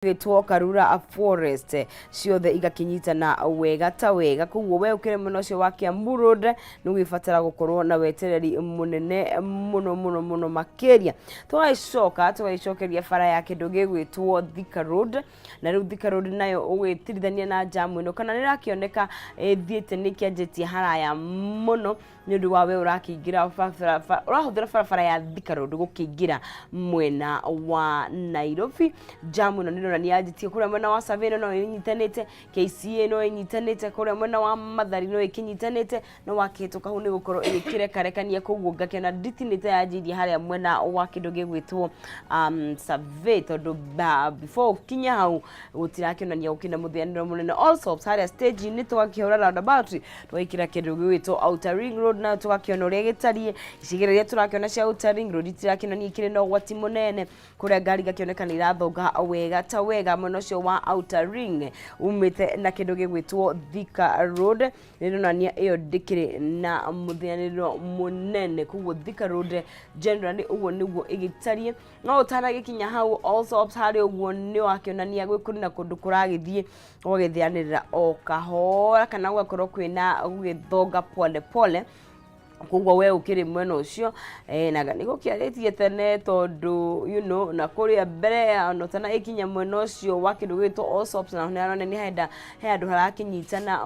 Gĩtwo Karura Forest ciothe igakĩnyitana wega ta wega. Koguo we ũkĩrĩ mwena ũcio wa Kiambu Road nĩ ũgĩbatara gũkorwo na wetereri mũnene mũno mũno mũno makĩria. Tũgagĩcoka tũgagĩcokeria bara ya kĩndũ gĩgwĩtwo Thika Road, na rĩu Thika Road nayo ũgĩtirithania na jamu ĩno kana nĩ ĩrakĩoneka ĩthiĩte nĩ ĩkĩanjĩtie haraya mũno, nĩ ũndũ wa we ũrakĩingĩra barabara ũrahũthĩra barabara ya Thika Road gũkĩingĩra mwena wa Nairobi. Jamu ĩno nĩ ndĩrona nĩ yanjĩtie kũrĩa mwena wa Survey no ĩnyitanĩte, KCA no ĩnyitanĩte, kũrĩa mwena wa Mathari no ĩkĩnyitanĩte, no wakĩhĩtũka hau nĩ gũkorwo ĩgĩkĩrekarekania, koguo ngakĩona nditi nĩ ta yanjĩirie harĩa mwena wa kĩndũ gĩgwĩtwo Survey, tondũ before ũkinye hau gũtirakĩonania gũkĩna mũthĩanĩro mũnene. Allsops harĩa stage-inĩ tũgakĩhũra roundabout, twekĩra kĩndũ gĩgwĩtwo Outer Ring Road nayo tũgakĩona ũrĩa gĩtariĩ. Icigĩrĩra iria tũrakĩona cia Outer Ring Road itirakĩonania ikĩrĩ na ũgwati mũnene, kũrĩa ngari igakĩoneka nĩ irathonga wega ta wega mwena ũcio wa Outer Ring umĩte na kĩndũ gĩgwĩtwo Thika Road, nĩronania ĩyo ndĩkĩrĩ na mũthĩanĩro mũnene. Koguo Thika Road generally ũguo nĩguo ĩgĩtariĩ. No ũtanagĩkinya hau Allsops harĩa ũguo nĩ wakĩonania gwĩ kũrĩ na kũndũ kũragĩthiĩ gũgagĩthianĩrĩra o kahora kana gũgakorwo kwĩna gũgĩthonga pole pole. Koguo we ũkĩrĩ mwena ũcio na nĩ gũkĩarĩtie tene tondũ na kũrĩa mbere ona ũtanagĩkinya mwena ũcio wa kĩndũ gĩgwĩtwo Allsops, na nĩ haronania henda he handũ harakĩnyitana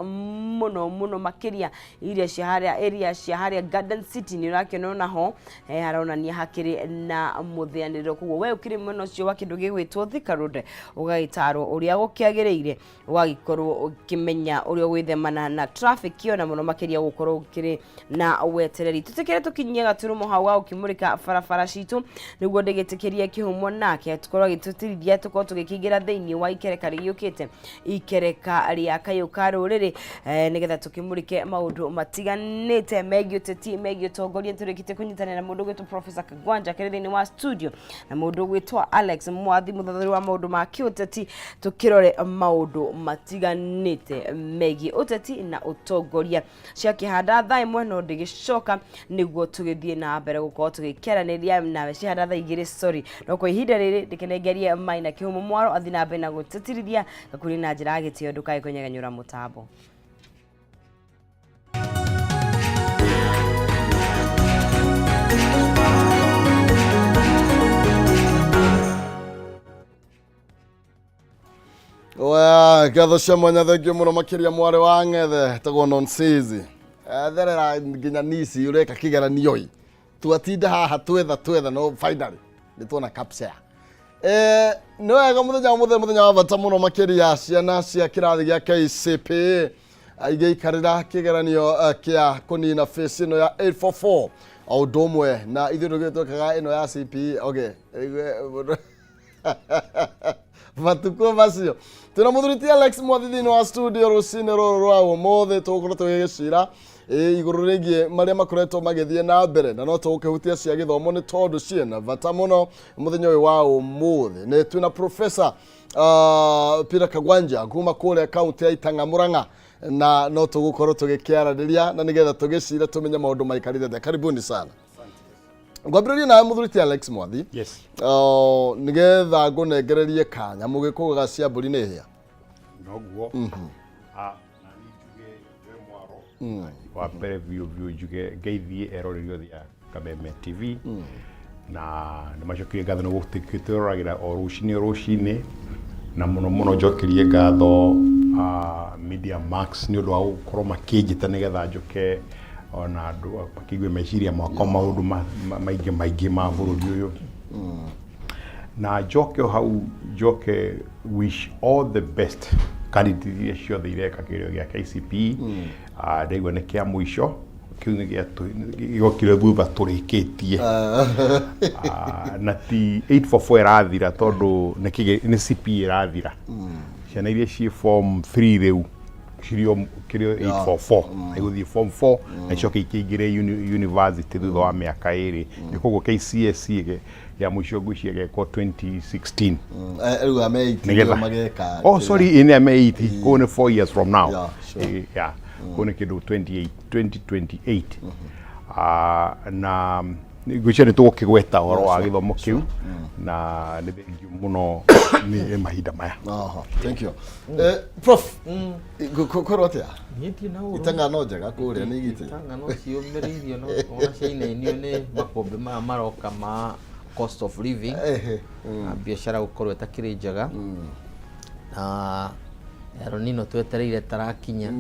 mũno mũno makĩria iria cia harĩa area cia harĩa Garden City nĩ ũrakĩona onaho haronania hakĩrĩ na mũthĩanĩrĩro. Koguo we ũkĩrĩ mwena ũcio wa kĩndũ gĩgwĩtwo Thika Road ũgagĩtarwo ũrĩa gũkĩagĩrĩire, ũgagĩkorwo ũkĩmenya ũrĩa ũgwĩthemana na traffic ĩyo, na mũno makĩria gũkorwo ũkĩrĩ na wetereri. Tũtĩkĩre tũkinyie gaturumo hau ga gũkĩmũrĩka barabara citũ nĩguo ndĩgĩtĩkĩrie kĩhumo nake tũkorwo agĩtũtirithia tũkorwo tũgĩkĩingĩra thĩinĩ wa ikereka rĩgĩũkĩte, ikereka rĩa kayũ ka rũrĩrĩ, nĩgetha tũkĩmũrĩke maũndũ matiganĩte megiĩ ũteti, megiĩ ũtongoria. Tũrĩkĩtie kũnyitanĩra na mũndũ ũgwĩtwo Professor Kagwanja akĩrĩ thĩinĩ wa studio na mũndũ ũgwĩtwo Alex Mwathi, mũthathũri wa maũndũ ma kĩũteti, tũkĩrore maũndũ matiganĩte megiĩ ũteti na ũtongoria. Ciakĩhanda thaa 1 no ndĩgĩcoka nĩguo tũgĩthiĩ na mbere gũkorwo tũgĩkĩaranĩria nawe. Cihanda thaa 2, sorry, no kwa ihinda rĩrĩ ndĩkĩnengerie Maina Kĩhumo Mwaro athiĩ na mbere na gũtĩtĩrithia gakuhĩ na njĩra ya gĩtĩo. Ndũkae kũnyegenyũra mũtambo. Wa, ngatho cia mwanya, thengio mũno makĩria mwarĩ wa ng'ethe tagwo nonsizi therera nginya nici ũreka kĩgeranio ĩ twatinda haha twetha twetha no finally nĩ tuona capture. Nĩ wega, mũthenya wa mũthenya, mũthenya wa bata mũno makĩria, ciana cia kĩrathi gĩa KCPE igĩikarĩra kĩgeranio kĩa kũnina phase ĩno ya 844 o ũndũ ũmwe na ithuĩ nĩguo twekaga ĩno ya CPE. Okay, matukũ macio twĩna mũthuri ti Alex Mwathi thĩinĩ wa studio rũcinĩ rũrũ rwa ũmũthĩ. Tũgũkorwo tũgĩgĩcira igũrũ rĩgiĩ marĩa makoretwo magĩthiĩ na mbere na no tũgũkĩhutia cia gĩthomo nĩ tondũ ciĩna bata mũno mũthenya ũyũ wa ũmũthĩ. Nĩ twĩna Professor Peter Kagwanja kuma kũrĩa kaunti ya Itang'a, Murang'a, na no tũgũkorwo tũgĩkĩaranĩria na nĩgetha tũgĩcira tũmenye maũndũ maikarĩte atĩa. Karibuni sana. Ngwambĩrĩria nawe mũthuri ti Alex Mwathi. Yes. Nĩgetha ngũnengererie kanya mũgĩkũyũ gacia mbũri nĩ hĩa. Noguo. Ah, na niĩ njuge we mwaro wa mbere biũ biũ, njuge ngeithie eroreri othe a Kameme TV na nĩ macokirie ngatho nĩ gũtwĩroragĩra o rũcinĩ o rũcinĩ, na mũno mũno njokerie ngatho Media Max nĩ ũndũ wa gũkorwo makĩnjĩta nĩgetha njoke ona andũ makĩigue meciria makwa maũndũ maingĩ maingĩ ma bũrũri ũyũ. Na njoke o hau njoke wish all the best candidate iria ciothe ireka kĩgerio gĩa KCPE. Ndaigua nĩ kĩa mũico, kĩu nĩ gĩokire thutha tũrĩkĩtie. Na ti 844 ĩrathira tondũ nĩ CPE ĩrathira. Ciana iria ciĩ form 3 rĩu cirĩ o kĩrĩ 844 na igũthiĩ form 4 na icoke ikĩingĩre university thutha wa mĩaka 2. Nĩ koguo KCSE ya mũico ngwĩciria ĩgekwo 2016. Rĩu ame 18 Nĩgetha mageka. Oh, sorry, ĩ nĩ ame 80, koguo nĩ 4 years from now. Yeah, sure. Yeah, koguo nĩ kĩndũ 28 2028. Ah, na Ngwĩciria nĩ tũgũkĩgweta ũhoro wa gĩthomo kĩu, na nĩ thengiũ mũno nĩ mahinda maya. Aha, thank you. Prof, kwĩrwo atĩa? Niĩ ndirĩ na ũru. Itang'a no njega kũrĩa nĩ igitĩ. Itang'a no ciũmĩrĩirio, no ona ciainainio nĩ makũmbĩ maya maroka ma cost of living na biacara gũkorwo ĩtakĩrĩ njega, na El Nino twetereire tarakinya.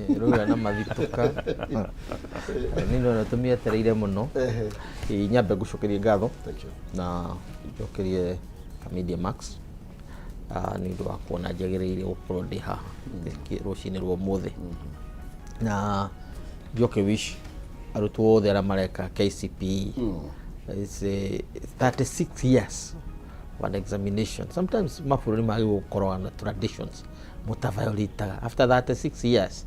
Rũira na mathitũka El Nino ĩno tũmĩetereire mũno. Nyambe ngũcokerie ngatho Thank you. na njokerie Media Max nĩ ũndũ wa kuona njagĩrĩire gũkorwo ndĩ haha rũcinĩ rwa ũmũthĩ, na njoke wish arutwo othe arĩa mareka KCPE. It's a 36 years of an examination. Sometimes mabũrũri magĩrĩirwo gũkorwo na traditions mũtaviolataga. After 36 years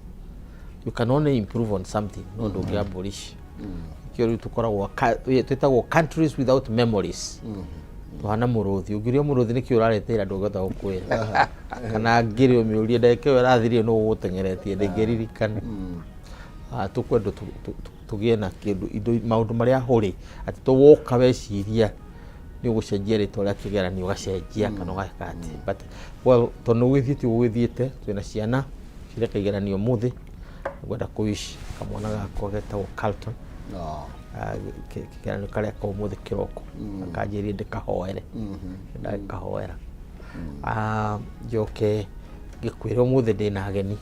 you can only improve on something, no ndũngĩ abolish. Kĩo rĩu tũkoragwo twĩtagwo countries without memories. Tũhana mũrũthi, ũngĩũria mũrũthi nĩkĩ ũraretera, ndũngĩhota gũkwĩra, kana ngĩrĩ ũmĩũrie ndagĩka ĩyo ĩrathirire nũ ũgũteng'eretie, ndĩngĩririkana. Tũkwendwo tũgĩe na kĩndũ, indo, maũndũ marĩa hũrĩ atĩ to woka weciria nĩ ũgũcenjia rĩtwa rĩa kĩgeranio, ũgacenjia kana ũgeka atĩ. But well, tondũ nĩ gũgĩthiĩte ũguo gũgĩthiĩte, twĩna ciana cireka igeranio ũmũthĩ. Ngwenda kũwish kamwana gakwa getagwo Carlton kĩgeranio karĩa ka ũmũthĩ kĩroko, akanjĩrire ndĩkahoere, ndagĩkahoera. Njoke ngĩkwĩra ũmũthĩ ndĩna ageni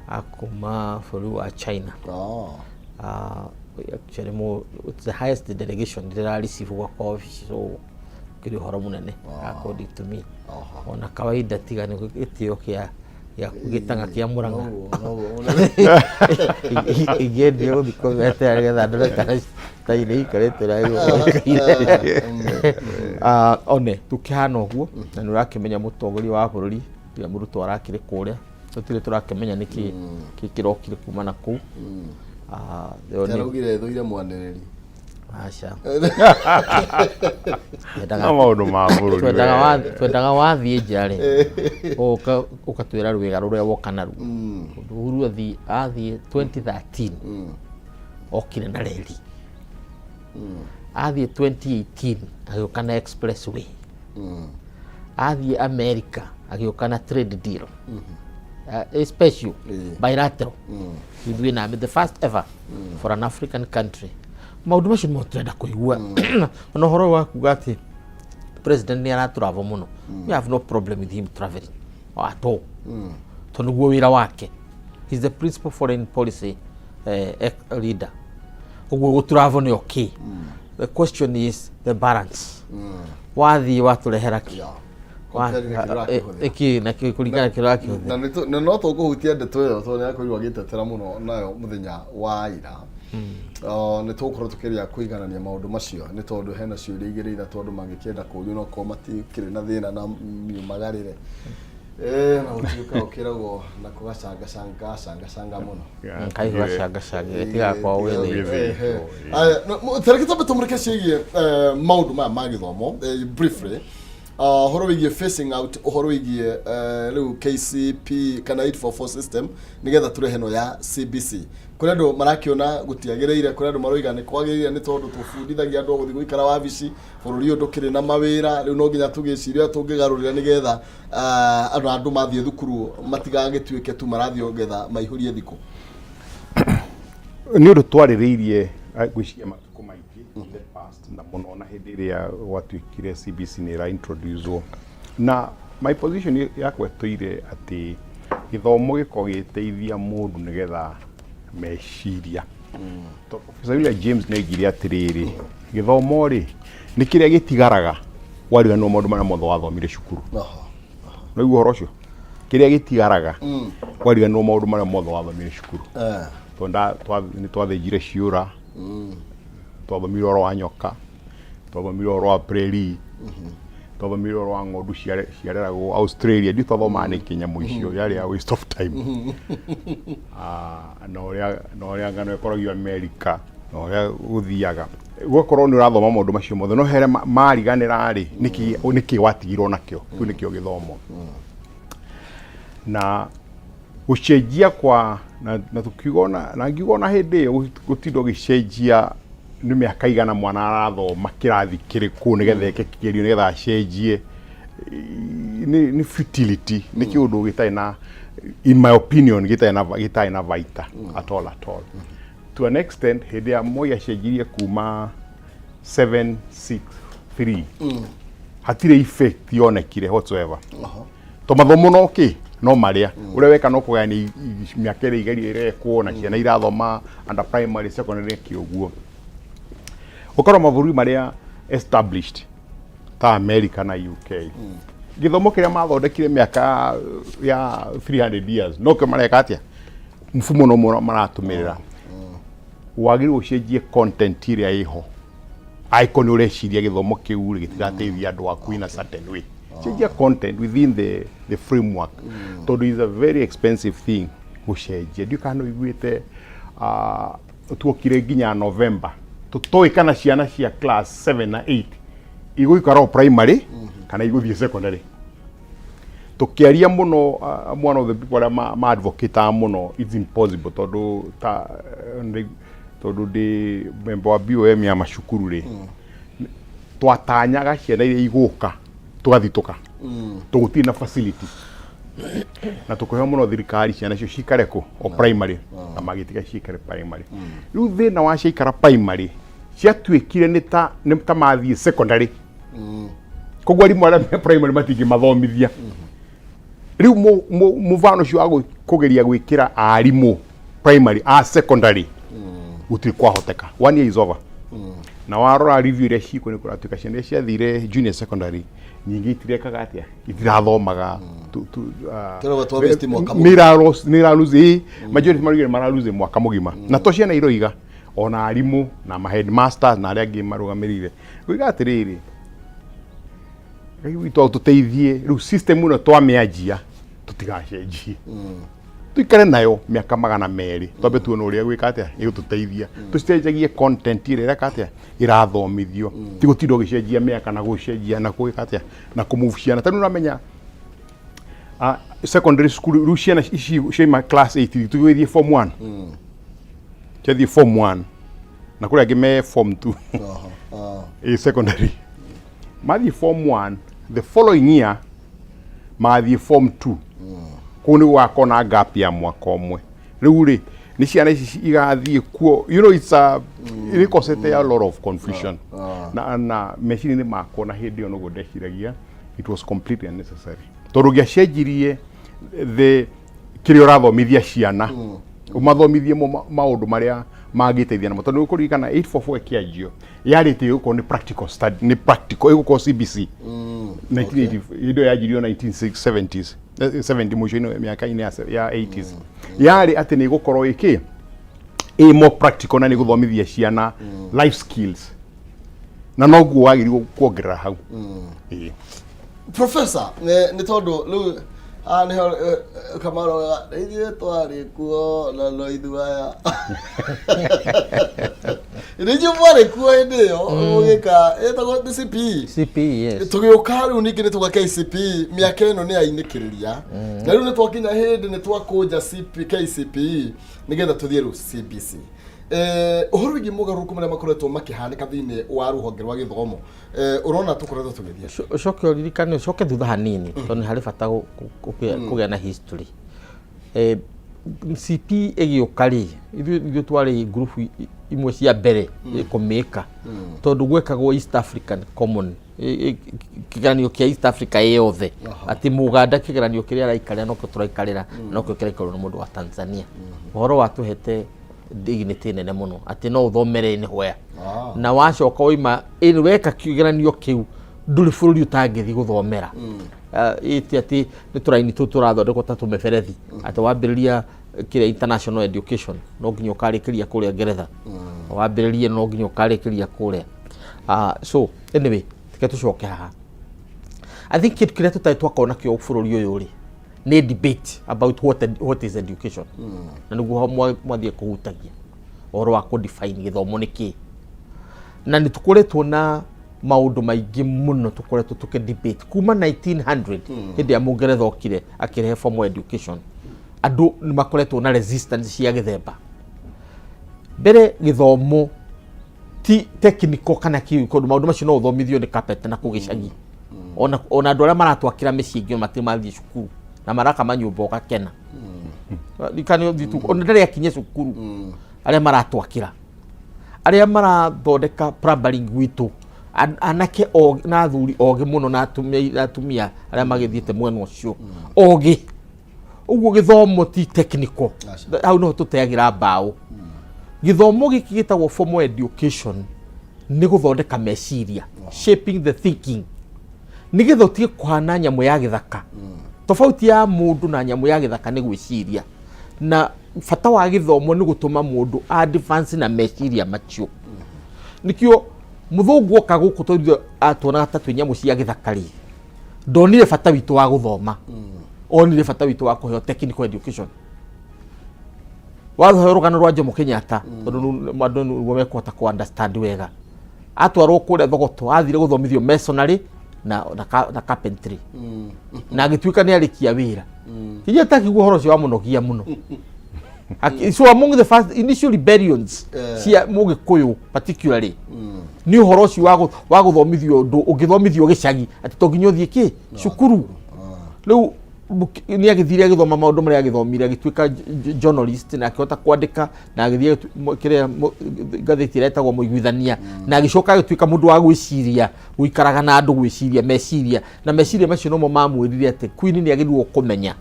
a kuma bũrũri wa China. Actually mo, it's the highest delegation ndĩra receive gwakwa office, so kĩrĩ ũhoro mũnene according to me. Ona kawaida tiga nĩ gĩtĩo kĩa gĩtanga kĩa Mũrang'a. Noguo, noguo. Ingĩendire gũthiĩ kũmetera nĩgetha ndore kana tairĩ ikarĩte ũrĩa. One tũkĩhana ũguo, na nĩ ũrakĩmenya mũtongoria wa bũrũri William Ruto arakĩrĩ kũrĩa, tũtirĩ tũrakĩmenya nĩkĩ kĩ kĩrokire kuma na kũu. Ĩyo Araugire thũire mwanĩrĩri. Aca. No maũndũ ma bũrũri. Twendaga we. Twendaga wathiĩ nja rĩ, ũka ũkatwĩra rwĩga rũrĩa woka naruo. Ũndũ Uhuru athiĩ 2013 okire na reri, athiĩ 2018 agĩũka na expressway, athiĩ America agĩũka na trade deal, a special bilateral ithuĩ na the first ever for an African country. Maũndũ macio nĩmo tũrenda kũigua. Ona ũhoro wa kuga atĩ president nĩ aratravel mũno, we have no problem with him traveling at all, tondũ nĩguo wĩra wake. He's the principal foreign policy leader, ũguo gũtravel nĩ okay. The question is the balance. Wathiĩ watũrehera kĩ? Comparing na kĩrĩa ũrakĩhũthĩra. Ĩkĩ na kũringana na kĩrĩa ũrakĩhũthĩra. Na no tũkũhutia ndeto ĩyo tondũ nĩ akorirwo agĩtetera mũno nayo mũthenya wa ira. Nĩ tũgũkorwo tũkĩgeria kũiganania maũndũ macio, nĩ tondũ hena ciũria igĩrĩ ithatũ andũ mangĩkĩenda kũũrio, no korwo matikĩrĩ na thĩna na miumagarĩre. Na gũtuĩka ũkĩragwo na kũgacangacanga cangacanga mũno. Kaihũ gacangacanga gĩtigakorwo gwĩthĩ. Tareke twambe tũmũrĩke ciĩgiĩ maũndũ maya ma gĩthomo briefly. Ũhoro wĩgiĩ phasing out, ũhoro wĩgiĩ rĩu KCP kana 844 system nĩgetha tũrehe ĩno ya CBC. Kũrĩ andũ marakĩona gũtiagĩrĩire, kũrĩ andũ maroiga nĩ kwagĩrĩire, nĩ tondũ tũbundithagia andũ a gũthiĩ gũikara wabici, bũrũri ũyũ ndũkĩrĩ na mawĩra, rĩu no nginya tũgĩcirie ũrĩa tũngĩgarũrĩra nĩgetha andũ mathiĩ thukuru matigagĩtuĩke tu marathiĩ getha maihũrie thikũ. Nĩ ũndũ twarĩrĩirie, ngwĩciria matukũ maingĩ in the past, na mũno na hĩndĩ ĩrĩa gwatuĩkire CBC nĩ ĩra introduce, na my position yakwa ĩtũire atĩ gĩthomo gĩkoragwo gĩgĩteithia mũndũ nĩgetha meciria. Tondũ Professor William James nĩ oigire atĩrĩrĩ, gĩthomo rĩ nĩ kĩrĩa gĩtigaraga wariganĩrwo maũndũ marĩa mothe wathomire cukuru. Nĩguo ũhoro ũcio, kĩrĩa gĩtigaraga wariganĩrwo maũndũ marĩa mothe wathomire cukuru. Tondũ nĩ twathĩnjire ciũra, twathomire ũhoro wa nyoka, twathomire ũhoro wa prairie, twathomire ũhoro wa ng'ondu ciareragwo Australia. Ndiũ twathomaga nĩkĩ nyamũ icio, yarĩ ya waste of time. Na ũrĩa ngano ĩkoragio America, na ũrĩa gũthiaga gũgakorwo nĩ ũrathoma maũndũ macio mothe, no here mariganĩra rĩ, nĩkĩ watigirwo nakĩo? Kĩu nĩkĩo gĩthomo. Na gũcenjia kwa na tukiuga ona na ngiuga ona hĩndĩ ĩyo gũtinda ũgĩcenjia Nĩ mĩaka igana mwana arathoma kĩrathi kĩrĩkũ nĩgetha eke kĩgerio nĩgetha acenjie? Nĩ futility, nĩ kĩũndũ gĩtarĩ na, in my opinion, gĩtarĩ na baita at all, at all. To an extent, hĩndĩ ya Moi acenjirie kuma 763, hatirĩ effect yonekire whatsoever, to mathomo no kĩ no marĩa ũrĩa weka no kũgayania mĩaka ĩrĩa igerio irekwo na ciana irathoma under primary, secondary, kĩ ũguo. Ũkorwo mabũrũri marĩa established ta America na UK, gĩthomo kĩrĩa mathondekire mĩaka ya 300 years no kĩo mareka. Atĩa mfumo no maratũmĩrĩra? Wagĩrĩirwo ũcenjie content ĩrĩa ĩho. Angĩkorwo nĩ ũreciria gĩthomo kĩu rĩ gĩtirateithia andũ aku in a certain way, cenjia content within the framework, tondũ is a very expensive thing gũcenjia. Ndiũ kana ũiguĩte, tuokire nginya November tũtoĩ kana ciana cia class 7 na 8 igũikara o primary kana igũthiĩ secondary. Tukiaria muno, one of the people arĩa ma advocate mũno, it's impossible, tondũ ta tondũ ndĩ member wa BOM ya macukuru rĩ, twatanyaga ciana iria igũka tũgathitũka tũgũtirĩ na facility na tũkĩhoya mũno thirikari ciana icio cikare kũ o primary, na magĩtiga cikare primary. Rĩu thĩna wa ciaikara primary, ciatuĩkire nĩ ta mathiĩ secondary, koguo arimũ arĩa me primary matingĩmathomithia. Rĩu mũbano ũcio wa kũgeria gwĩkĩra arimũ primary a secondary gũtirĩ kwahoteka. One year is over. Na warora review iria ciĩkuo, nĩ kũratuĩka ciana iria ciathire junior secondary nyingĩ itirekaga atĩa, itirathomaga. Tũrauga twa waste mwaka nĩ ira lose, ĩ majority marugire mara lose mwaka mũgima, na to ciana iroiga, ona arimũ na ma headmasters na arĩa angĩ marũgamĩrĩire ngoiga atĩrĩrĩ, Ngai witũ tũteithie. Rĩu system ĩno twamĩanjia, tũtigacenjie, tuikare nayo mĩaka 200, twambe tuone ũrĩa gwĩka atĩa ĩgũtũteithia. Tũcenjagie content ĩrĩa ĩreka atĩa ĩrathomithio, ti gũtinda ũgĩcenjia mĩaka na gũcenjia na gwĩka atĩa na kũmove ciana. Tondũ ũramenya, secondary school rĩu ciana ici ciaima class 8 tũgĩthiĩ form 1, ciathiĩ form 1 na kũrĩ angĩ me form 2 ĩ secondary. Mathiĩ form 1, the following year mathiĩ form 2, kũu nĩ gũgakorwo na gap ya mwaka ũmwe. Rĩu rĩ, nĩ ciana ici igathiĩ kuo. It's a it causes a lot of confusion na meciria-inĩ makwa, na hĩndĩ ĩyo noguo ndeciragia it was completely unnecessary, tondũ ngĩacenjirie the kĩrĩa ũrathomithia ciana, ũmathomithie mo maũndũ marĩa mangĩteithia namo, tondũ nĩũkũririkana 844 ĩkĩanjio yarĩ atĩ ĩgũkorwo nĩ practical study, nĩ practical, ĩgũkorwo CBC. 1980 hĩndĩ ĩyo yanjirio 1970s, 70 mũico-inĩ mĩaka-inĩ ya 80s, yarĩ atĩ nĩ ĩgũkorwo ĩkĩ ĩ more practical na nĩ gũthomithia ciana life skills, na noguo wagĩrĩirwo kuongerera hau. Ĩĩ. Professor, nĩ tondũ rĩu haha nĩho Kamaro, ithuĩ twarĩ kuo na no ithuĩ aya nĩ inyuĩ mwarĩ kuo hĩndĩ ĩyo mũgĩka ĩtagwo nĩ CPE. CPE, yes. Tũgĩũka rĩu ningĩ nĩ tũga KCPE, mĩaka ĩno nĩ yainĩkĩrĩria, na rĩu nĩ twakinya hĩndĩ nĩ twakũnja CP, KCPE nĩgetha tũthiĩ rĩu CBC. Ũhoro wĩgiĩ mogarũrũku marĩa makoretwo makĩhanĩka thĩinĩ wa rũhonge rwa gĩthomo, ũrona tũkoretwo tũgĩthiĩ? Ũcoke ũririkane, ũcoke thutha hanini, tondũ nĩ harĩ bata kũgĩa na history. CP ĩgĩũka rĩ, ithuĩ twarĩ ngurubu imwe cia mbere kũmĩka, tondũ gwekagwo East African Common kĩgeranio kĩa East Africa ĩ yothe, atĩ mũganda kĩgeranio kĩrĩa araikarĩra nokĩo tũraikarĩra, nokĩo kĩraikarwo nĩ mũndũ wa Tanzania. Ũhoro watũhete dignity nene mũno atĩ no ũthomere anywhere, na wacoka waima weka kĩgeranio kĩu, ndũrĩ bũrũri ũtangĩthiĩ gũthomera. Ĩti atĩ nĩ tũraini tũu tũrathondekwo ta tũmĩberethi, atĩ wambĩrĩria kĩrĩa international education no nginya ũkarĩkĩria kũrĩa Ngeretha, wambĩrĩrie no nginya ũkarĩkĩria kũrĩa. So anyway, reke tũcoke haha. I think kĩndũ kĩrĩa tũtarĩ twakorwo nakĩo bũrũri ũyũ rĩ, nĩ debate about what is education, na nĩguo mwathiĩ kũhutagia ũhoro wa kũ define gĩthomo nĩ kĩĩ. Na nĩ tũkoretwo na maũndũ maingĩ mũno tũkoretwo tũkĩ debate kuma 1900, hĩndĩ ya mũngeretha okire akĩrehe formal education. Andũ nĩ makoretwo na resistance cia gĩthemba. Mbere gĩthomo Ti technical kana kĩ, tondũ maũndũ macio no ũthomithio nĩ carpenter na kũu gĩcagi. Ona andũ arĩa maratwakĩra mĩciĩ ingĩ matirĩ mathiĩ cukuru na maraka manyũmba ũgakena. Kana ũthiĩ tu ona ndarĩ akinye cukuru. Arĩa maratwakĩra, arĩa marathondeka plumbering gwitũ, anake ogĩ na athuri ogĩ mũno na atumia arĩa magĩthiĩte mwena ũcio ogĩ. Ũguo gĩthomo ti technical. Aca. Hau noho tũteagĩra mbaũ. Gĩthomo gĩkĩ gĩtagwo formal education nĩ gũthondeka meciria, shaping the thinking, nĩgetha ũtige kũhana nyamũ ya gĩthaka. Tofauti ya mũndũ na nyamũ ya gĩthaka nĩ gwĩciria, na bata wa gĩthomo nĩ gũtũma mũndũ advance na meciria macio. Nĩkĩo mũthũngũ oka gũkũ, tondũ atuonaga ta twĩ nyamũ cia gĩthaka rĩ, ndonire bata witũ wa gũthoma, onire bata witũ wa kũheo technical education. Wathome rũgano rwa Jomo Kenyatta, tondũ andũ nĩguo mekũhota kũ understand wega. Atwarwo kũrĩa Thogoto, athire gũthomithio masonry na carpentry, na agĩtuĩka nĩ arĩkia wĩra. Kenyatta akĩigua ũhoro ũcio wamũnogia mũno. So among the first initial rebellions cia Mũgĩkũyũ particularly nĩ ũhoro ũcio wa gũthomithio ũndũ ũngĩthomithio gĩcagi, atĩ to nginya ũthiĩ kĩ cukuru. Rĩu nĩ agĩthire agĩthoma maũndũ marĩa agĩthomire, agĩtuĩka journalist na akĩhota kwandĩka na agĩthiĩ kĩrĩa ngathĩti ĩrĩa ĩtagwo Mũiguithania, na agĩcoka agĩtuĩka mũndũ wa gwĩciria, gũikaraga na andũ, gwĩciria meciria, na meciria macio nomo mamwĩrire atĩ Queen nĩ agĩrĩirwo kũmenya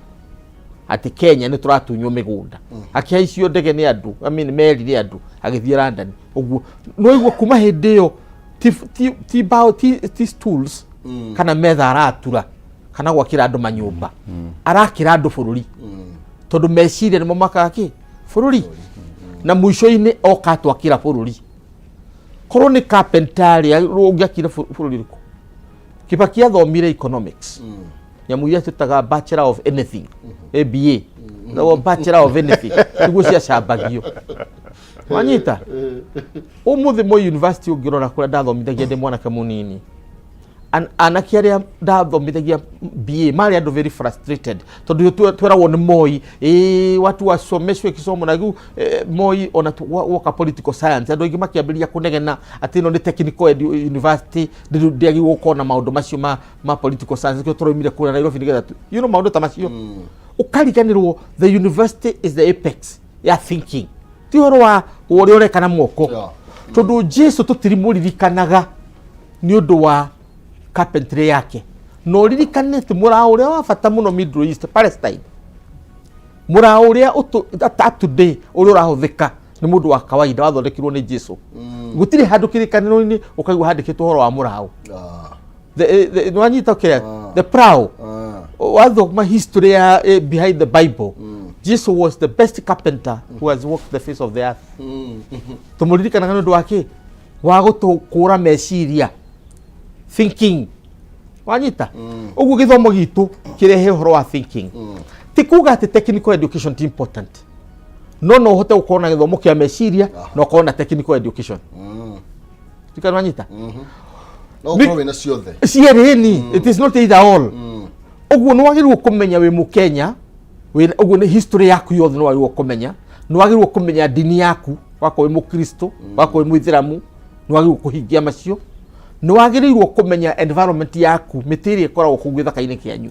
atĩ Kenya nĩ tũratunywo mĩgũnda. Akĩhaicio ndege nĩ andũ, I mean, meri nĩ andũ, agĩthiĩ London. Ũguo no igua kuma hĩndĩ ĩyo ti mbaũ, ti stools kana metha aratura kana gwakĩra andũ manyũmba, arakĩra andũ bũrũri, tondũ meciria nĩmo makaga kĩ bũrũri, na mũico-inĩ oka atwakĩra bũrũri. Korwo nĩ carpenter rĩ, ũngĩakire bũrũri ũrĩkũ? Kibaki athomire economics, nyamũ iria twĩtaga bachelor of anything, ABA, no bachelor of anything nĩguo ciacambagio. Wanyita ũmũthĩ Moi University ũngĩrora kũrĩa ndathomithagia ndĩ mwanake mũnini, anake arĩa ndathomithagia BA marĩ andũ very frustrated, tondũ tweragwo nĩ Moi ĩ watu wasomeshwe kisomo na rĩu Moi ona woka political science, andũ aingĩ makĩambĩrĩria kũnegena atĩ ĩno nĩ technical university, ndĩagĩrĩirwo gũkorwo na maũndũ macio ma political science, nĩkĩo tũraumire kũrĩa Nairobi nĩgetha maũndũ ta macio. Ũkariganĩrwo the university is the apex ya thinking, ti ũhoro wa ũrĩa ũreka na moko. Tondũ Jesu tũtirimũririkanaga nĩ ũndũ wa carpentry yake, na ũririkane atĩ mũraũ ũrĩa wa bata mũno Middle East, Palestine, mũraũ ũrĩa up today ũrĩa ũrahũthĩka nĩ mũndũ wa kawaida wathondekirwo nĩ Jesu. Gũtirĩ handũ kĩrĩkanĩro-inĩ ũkaigua handĩkĩtwo ũhoro wa mũraũ. Nĩwanyita kĩrĩa? The plow. Wathoma history ya behind the Bible, Jesus was the best carpenter who has walked the face of the earth. Tũmũririkanaga nĩ ũndũ wa kĩ? Wa gũtũkũra meciria, thinking. Wanyita ũguo gĩthomo gitũ kĩrehe ũhoro wa thinking. Ti kuga atĩ technical education ti important, no ũhote gũkorwo na gĩthomo kĩa meciria na ũkorwo na technical education. Tikana wanyita? No ũkorwo wĩna ciothe. Cierĩ ni, it is not either all. Ũguo nĩ wagĩrĩirwo kũmenya wĩ Mũkenya, ũguo nĩ history yaku yothe nĩ wagĩrĩirwo kũmenya, nĩ wagĩrĩirwo kũmenya ndini yaku, wakorwo wĩ Mũkristo, wakorwo wĩ Mũithĩramu, nĩ wagĩrĩirwo kũhingia macio. Nĩ wagĩrĩirwo kũmenya environment yaku, mĩtĩ ĩrĩa ĩkoragwo kũu gĩthaka-inĩ kĩanyu,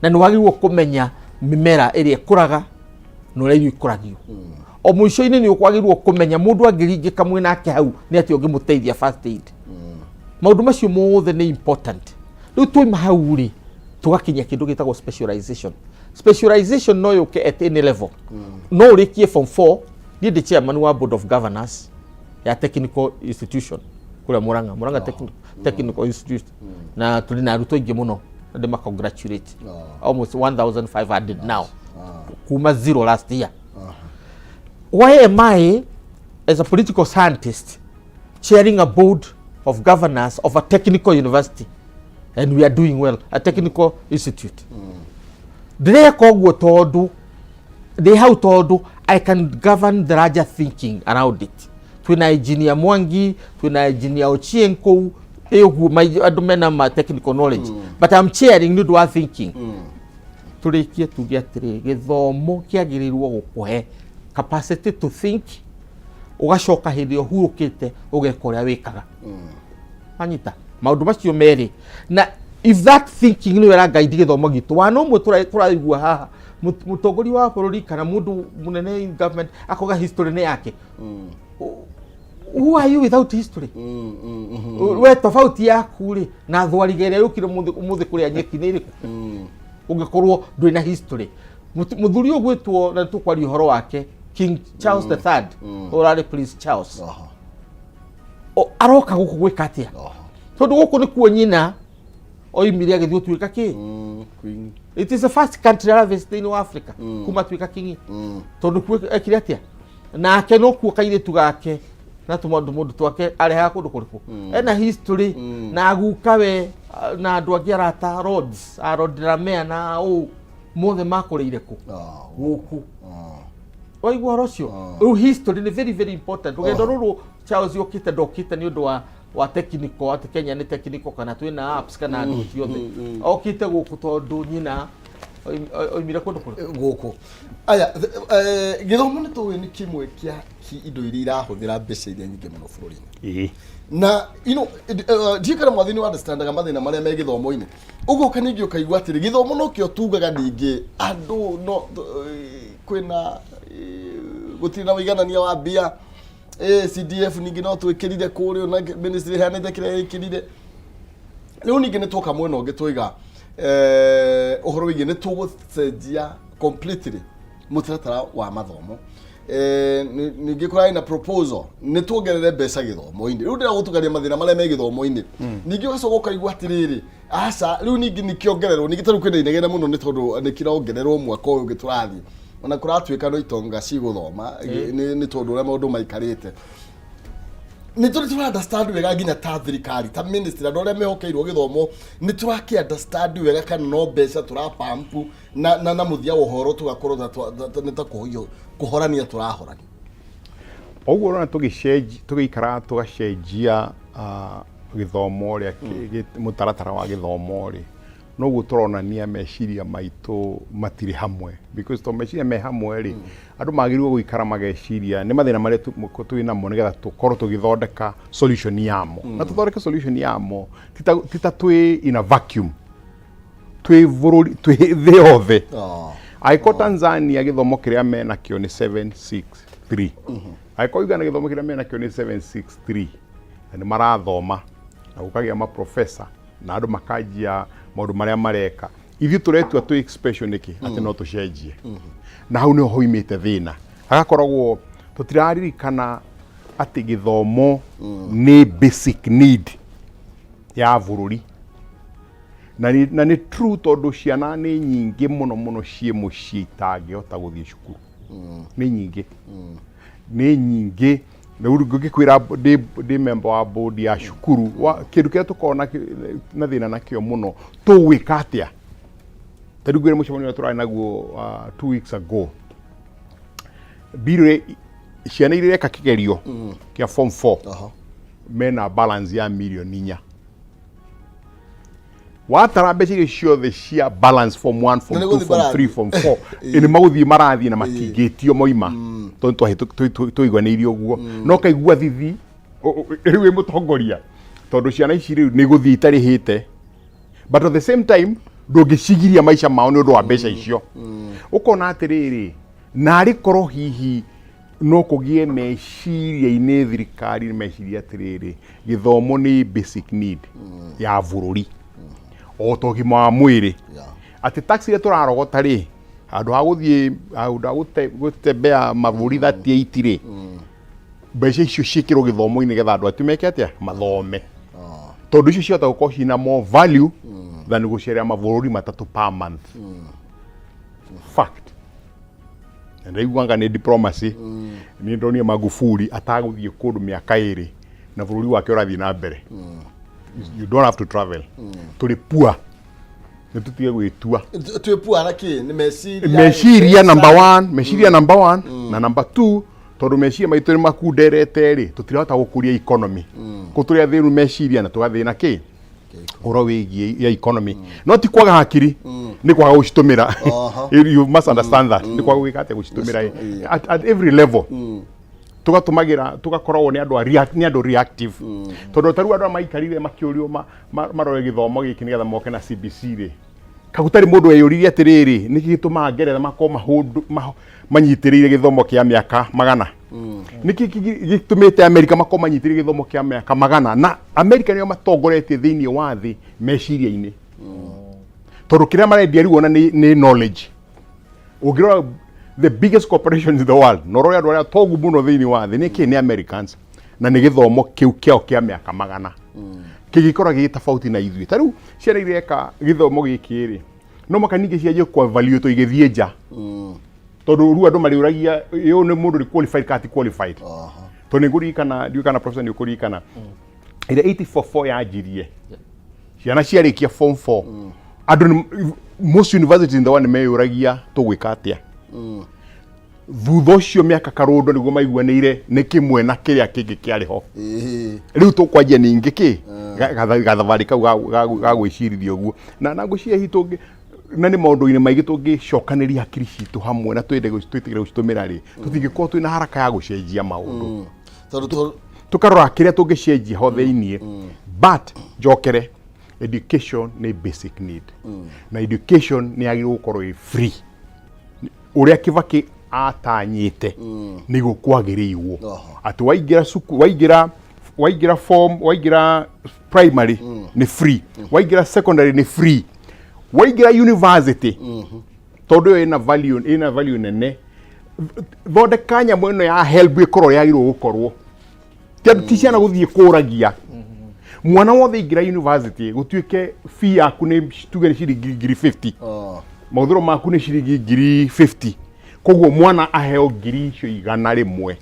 na nĩ wagĩrĩirwo kũmenya mĩmera ĩrĩa ĩkũraga na ũrĩa irio ikũragio. O mũico-inĩ nĩ ũkwagĩrĩirwo kũmenya mũndũ angĩringĩka mwĩ nake hau nĩ atĩa ũngĩmũteithia, first aid. Maũndũ macio mothe nĩ important. Rĩu twaima hau rĩ, tũgakinya kĩndũ gĩtagwo specialization. Specialization no yũke at any level. No ũrĩkie form 4. Niĩ ndĩ chairman wa board of governors ya technical institution kũrĩa Murang'a, Murang'a Technical Institute, na tũrĩ na arutwo aingĩ mũno na ndĩma congratulate, almost 1500 now kuma zero last year. Why am I, as a political scientist, chairing a board of governors of a technical university and we are doing well, a technical institute? Ndĩreka ũguo tondũ ndĩ hau, tondũ I can govern the larger thinking around it. Twĩna engineer Mwangi, twĩna engineer Ochieng kũu ĩ ũguo, andũ mena ma technical knowledge, but I'm chairing nĩ ũndũ wa thinking. Tũrĩkie tuge atĩrĩ, gĩthomo kĩagĩrĩirwo gũkũhe capacity to think. Ũgacoka hĩndĩ ĩrĩa ũhurũkĩte ũgeka ũrĩa wĩkaga. Wanyita maũndũ macio merĩ, na if that thinking nĩyo ĩrangaidi gĩthomo gitũ, wana ũmwe tũraigua haha mũtongoria wa bũrũri kana mũndũ mũnene in government akoga history nĩ yake. Who are you without history? We tofauti yaku rĩ na thwariga ĩrĩa yũkire ũmũthĩ kũrĩa nyeki nĩ ĩrĩkũ ũngĩkorwo ndwĩ na history? Mũthuri ũyũ gwĩtwo, na nĩtũkwaria ũhoro wake, King Charles the Third, ũrarĩ Prince Charles. Aroka gũkũ gwĩka atĩa? Tondũ gũkũ nĩkuo nyina oimire agĩthiĩ gũtuĩka kĩ. Queen. It is the first country aravisit thĩinĩ wa Africa kuma atuĩka kingi, tondũ kuo ekire atĩa nake no kuo kairĩtu gake na tũmaũndũ mũndũ twake arehaga kũndũ kũrĩkũ ena history na gukawe na andũ angĩ arata roads a Lord Ramea na ũ mothe makũrĩire kũ? Gũkũ. Waigua ũhoro ũcio? Rĩu history nĩ very very important. Rũgendo rũrũ Charles yũkĩte, ndokĩte nĩ ũndũ wa technical, atĩ Kenya nĩ technical kana twĩna apps kana andũ ciothe. Okĩte gũkũ tondũ nyina oimire kũndũ kũrĩkũ? Gũkũ. Aya, gĩthomo nĩ tũĩ nĩ kĩmwe kĩa indo iria irahũthĩra mbeca iria nyingĩ mũno bũrũri-inĩ. Na ndiũĩ kana mwathi nĩ understandaga mathĩna marĩa me gĩthomo-inĩ. Ũguo ũka ningĩ ũkaigua atĩrĩ, gĩthomo nokĩo tugaga ningĩ andũ no kwĩna gũtirĩ na ũiganania wa mbia. CDF ningĩ no twĩkĩrire kũrĩa na ministry ĩheanĩte kĩrĩa ĩkĩrire. Rĩu ningĩ nĩ tuoka mwena ũngĩ twaiga ũhoro wĩgiĩ nĩ tũgũcenjia completely mũtaratara wa mathomo. Ningĩ kũrarĩ na proposal nĩ tuongerere mbeca gĩthomo-inĩ. Rĩu ndĩra gũtukania mathĩna marĩa me gĩthomo-inĩ. Ningĩ ũgacoka ũkaigua atĩrĩrĩ, aca, rĩu ningĩ nĩ kĩongererwo. Ningĩ tarĩu kwĩna inegene mũno nĩ tondũ nĩ kĩrongererwo mwaka ũyũ ũngĩ tũrathiĩ, ona kũratuĩka no itonga cigũthoma nĩ tondũ ũrĩa maũndũ maikarĩte. Nĩ tũrĩ tũra understand wega nginya ta thirikari, ta ministry, andũ arĩa mehokeirwo gĩthomo, nĩ tũrakĩ understand wega kana no mbeca tũrapampu na mũthia wa ũhoro tũgakorwo nĩ ta kũhorania tũrahorania? Ũguo ũrona tũgĩcenji tũgĩikara tũgacenjia gĩthomo ũrĩa mũtaratara wa gĩthomo rĩ, noguo tũronania meciria maitũ matirĩ hamwe, because to meciria me hamwe rĩ, andũ magĩrĩirwo gũikara mageciria nĩ mathĩna marĩa twĩ namo nĩgetha tũkorwo tũgĩthondeka solution yamo, na tũthondeke solution yamo ti ta twĩ in a vacuum, twĩ bũrũri, twĩ thĩ yothe. Angĩkorwo Tanzania gĩthomo kĩrĩa menakĩo nĩ 763, angĩkorwo Uganda gĩthomo kĩrĩa menakĩo nĩ 763 na nĩ marathoma na gũkagĩa maprofesa na andũ makanjia maũndũ marĩa mareka, ithuĩ tũretua twĩ special nĩkĩ atĩ no tũcenjie? Na hau nĩho hoimĩte thĩna, hagakoragwo tũtiraririkana atĩ gĩthomo nĩ basic need ya bũrũri. Na nĩ true, tondũ ciana nĩ nyingĩ mũno mũno ciĩ mũciĩ itangĩhota gũthiĩ cukuru, nĩ nyingĩ, nĩ nyingĩ. Rĩu ngĩkwĩra ndĩ member wa board ya cukuru wa kĩndũ kĩrĩa tũkoragwo na thĩna nakĩo mũno, tũgwĩka atĩa? Ta rĩu ngwĩre mũcemanio ũrĩa tũrarĩ naguo 2 weeks ago, mbirũ ciana iria ireka kĩgerio kĩa form 4 mena balance ya mirioni 4. Watara mbeca iria ciothe cia balance form 1, form Na nĩ 2, gũthiĩ form 3, marathiĩ. form 4, nĩ magũthiĩ marathiĩ na matingĩtio moima, tondũ twaiguanĩirie ũguo. No kaigua thithi rĩu wĩ mũtongoria, tondũ ciana ici rĩu nĩ gũthiĩ itarĩhĩte, but at the same time ndũngĩcigiria maica mao nĩ ũndũ wa mbeca icio. Ũkona atĩrĩrĩ, narĩ korwo hihi no kũgĩe meciria-inĩ thirikari meciria atĩrĩrĩ, gĩthomo nĩ basic need ya bũrũri o ta ũgima wa mwĩrĩ, atĩ tax iria tũrarogota rĩ, handũ ha gũthiĩ, handũ ha gũtembea mabũrũri 38 rĩ, mbeca icio ciĩkĩrwo gĩthomo-inĩ nĩgetha andũ atu meke atĩa? Mathome, tondũ icio ciahota gũkorwo ciĩna more value than gũcerera mabũrũri matatũ per month. Fact, na ndaiguanga nĩ diplomacy. Nĩ ndonire Magufuli atagũthiĩ kũndũ mĩaka 2 na bũrũri wake ũrathiĩ na mbere. You don't have to travel. Tũrĩ poor, nĩ tũtige gwĩtua. Twĩ poor na kĩ? Nĩ meciria? Meciria number one, meciria number one, na number two, tondũ meciria maitũ nĩ makunderete rĩ, tũtirahota gũkũria economy. Kũ tũrĩ athĩnu meciria na tũgathĩna kĩ ũhoro wĩgiĩ ya economy. No ti kwaga hakiri, nĩ kwaga gũcitũmĩra. You must understand that nĩ kwaga gwĩka atĩa? Gũcitũmĩra at every level. Tũgatũmagĩra, tũgakoragwo nĩ andũ a nĩ andũ reactive, tondũ ta rĩu andũ arĩa maikarire makĩũrio marore gĩthomo gĩkĩ nĩgetha moke na CBC rĩ, kagũtarĩ mũndũ weyũririe atĩrĩrĩ, nĩkĩ gĩtũmaga Ngeretha makorwo manyitĩrĩire gĩthomo kĩa mĩaka 100? Nĩkĩ gĩtũmĩte Amerika makorwo manyitĩrĩire gĩthomo kĩa mĩaka 100, na Amerika nĩo matongoretie thĩinĩ wa thĩ meciria-inĩ, tondũ kĩrĩa marendia rĩu ona nĩ knowledge. Ũngĩrora the biggest corporations in the world na ũrore andũ arĩa tongu mũno thĩinĩ wa thĩ, nĩkĩ nĩ Americans, na nĩ gĩthomo kĩu kĩao kĩa mĩaka 100 kĩgĩkorwo gĩ tofauti na ithuĩ. Ta rĩu ciana ireka gĩthomo gĩkĩ rĩ, no maka ningĩ cianjie kwa evaluate igĩthiĩ nja, tondũ rĩu andũ marĩũragia ũyũ nĩ mũndũ nĩ qualified kana ti qualified. Tondũ nĩ ngũririkana, ndiũĩ kana professor nĩ ũkũririkana ĩrĩa 844 yanjirie, ciana ciarĩkia form 4, andũ most universities in the world nĩ meyũragia tũgwĩka atĩa thutha ũcio. Mĩaka karũndo nĩguo maiguanĩire nĩ kĩmwe na kĩrĩa kĩngĩ kĩarĩ ho. Rĩu tũkwanjia ningĩ kĩ gathabarĩ kau ga gwĩcirithia ũguo, na ngwĩciria hihi tũngĩ na nĩ maũndũ-inĩ maingĩ tũngĩcokanĩria hakiri citũ hamwe na twende twĩtĩkĩre gũcitũmĩra rĩ, tũtingĩkorwo twĩna haraka ya gũcenjia maũndũ. Tondũ Tũkarora kĩrĩa tũngĩcenjia ho thĩiniĩ. But njokere, education nĩ basic need, na education nĩ yagĩrĩirwo gũkorwo ĩ free ũrĩa Kibaki atanyĩte nĩguo kwagĩrĩirwo, atĩ waingĩra cukuru, waingĩra form, waingĩra primary nĩ free, waingĩra secondary nĩ free, waingĩra university, tondũ ĩyo ĩna value nene. Thondeka nyamũ ĩno ya HELB ĩkorwo yagĩrĩirwo gũkorwo ti ciana gũthiĩ kũragia. Mwana wothe ingĩra university, gũtuĩke fee yaku nĩ tuge nĩ ciringi 50,000, mahũthĩro maku nĩ ciringi 50,000, koguo mwana aheo 100,000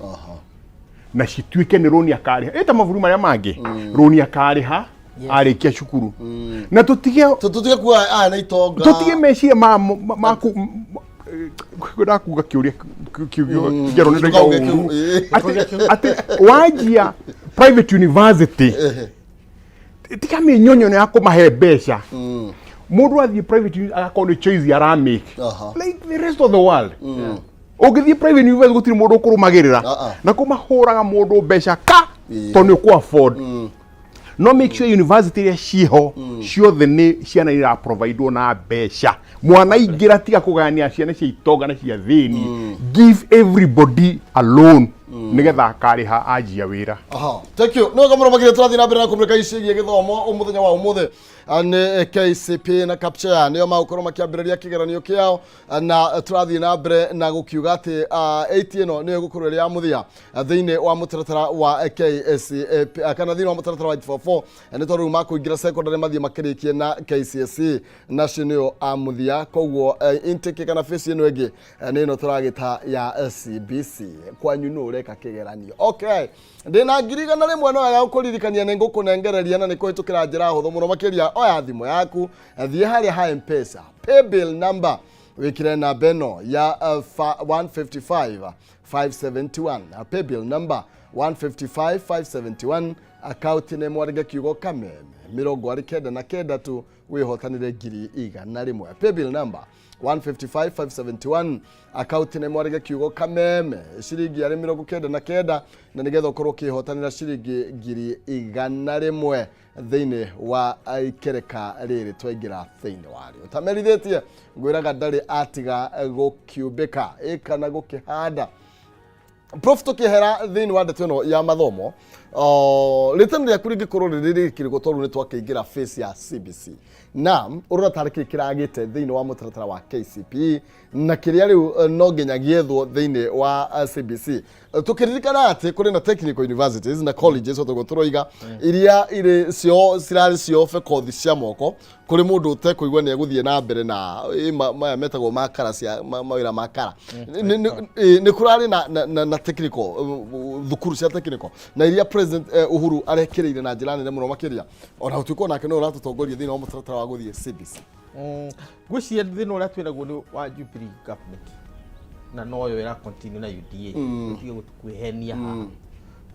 na cituĩke nĩ rũni akarĩha, ĩ ta mabũrũri marĩa mangĩ, rũni akarĩha arĩkia cukuru, na tũtige Tũtige kuga aya nĩ itonga. Tũtige meciria ma ndakuga kĩũria kiugio ngerwo nĩ ndaiga Ndũkauge ũru. kĩu, ĩĩ. Atĩ wanjia private university, tiga mĩnyonyo ya kũmahe mbeca. Mũndũ athiĩ private agakorwo nĩ choice aramake like the rest of the world. Ũngĩthiĩ private university, gũtirĩ mũndũ ũkũrũmagĩrĩra na kũmahũraga mũndũ mbeca ka tondũ nĩ ũkũ afford. No make sure university iria ciho ciothe nĩ ciana iraprovidwo na mbeca. Mwana ingĩra, tiga kũgayania ciana cia itonga na cia thĩni. Give everybody a loan nĩgetha akarĩha anjia wĩra. Aha, thank you. Nĩ wega mũno makĩria. Tũrathiĩ na mbere na kũmũrĩka icigie gĩthomo mũthenya wa ũmũthĩ. Nĩ KCPE na KPSEA nĩo magũkorwo makĩambĩrĩria kĩgeranio kĩao, na tũrathiĩ na mbere na gũkiuga atĩ 8 ĩno nĩyo ĩgũkorwo ĩrĩ ya mũthia thĩinĩ wa mũtaratara wa KSCA, kana thĩinĩ wa mũtaratara wa 844, nĩ tondũ rĩu makũingĩra secondary mathiĩ makĩrĩkie na KCSE, nacio nĩyo a mũthia. Koguo intake kana phase ĩno ĩngĩ nĩ ĩno tũragĩta ya CBC. Kwanyu nũ ũreka kĩgeranio? Okay, ndĩna 100,000. No wega gũkũririkania nĩ ngũkũnengereria na nĩ kũhĩtũkĩra njĩra hũthũ mũno makĩria. Oya thimũ yaku, thiĩ harĩa ha M-Pesa, paybill number, wĩkĩre namba ĩno ya 155 571, paybill number 155 571, akaunti nĩ mwandĩke kiugo Kameme 99 tu, wĩhotanĩre 100,000. Paybill number 155 571, akaunti nĩ mwandĩke kiugo Kameme, ciringi arĩ 99, na nĩgetha ũkorwo ũkĩhotanĩra ciringi 100,000 thĩinĩ wa ikereka rĩrĩ twaingĩra thĩinĩ warĩo. Tamerithĩtie ngwĩraga ndarĩ atiga gũkiumbĩka ĩ kana gũkĩhanda. Prof, tũkĩehera thĩinĩ wa ndeto ĩno ya mathomo, rĩtana rĩaku rĩngĩkorwo rĩrĩ rĩkĩrĩkũ, tondũ nĩ twakĩingĩra phase ya CBC, na ũrona tarĩ kĩĩ kĩragĩte thĩinĩ wa mũtaratara wa KCPE na kĩrĩa rĩu no nginya gĩethwo thĩinĩ wa CBC, tũkĩririkana atĩ kũrĩ na technical universities na colleges, o toguo tũroiga, iria irĩ cio cirarĩ ciobe kothi cia moko kũrĩ mũndũ ũtekũigua nĩ egũthiĩ na mbere na maya metagwo makara cia mawĩra ma kara. Nĩ kũrarĩ na technical thukuru cia technical na iria President Uhuru arekĩrĩire na njĩra nene mũno makĩria, ona gũtuĩka onake nĩwe ũratũtongoria thĩinĩ wa mũtaratara wa gũthiĩ CBC. Ngwĩciria thĩna ũrĩa twĩnaguo nĩ wa Jubilee government, na noyo ĩra continue na UDA. Tũtige kwĩhenia haha.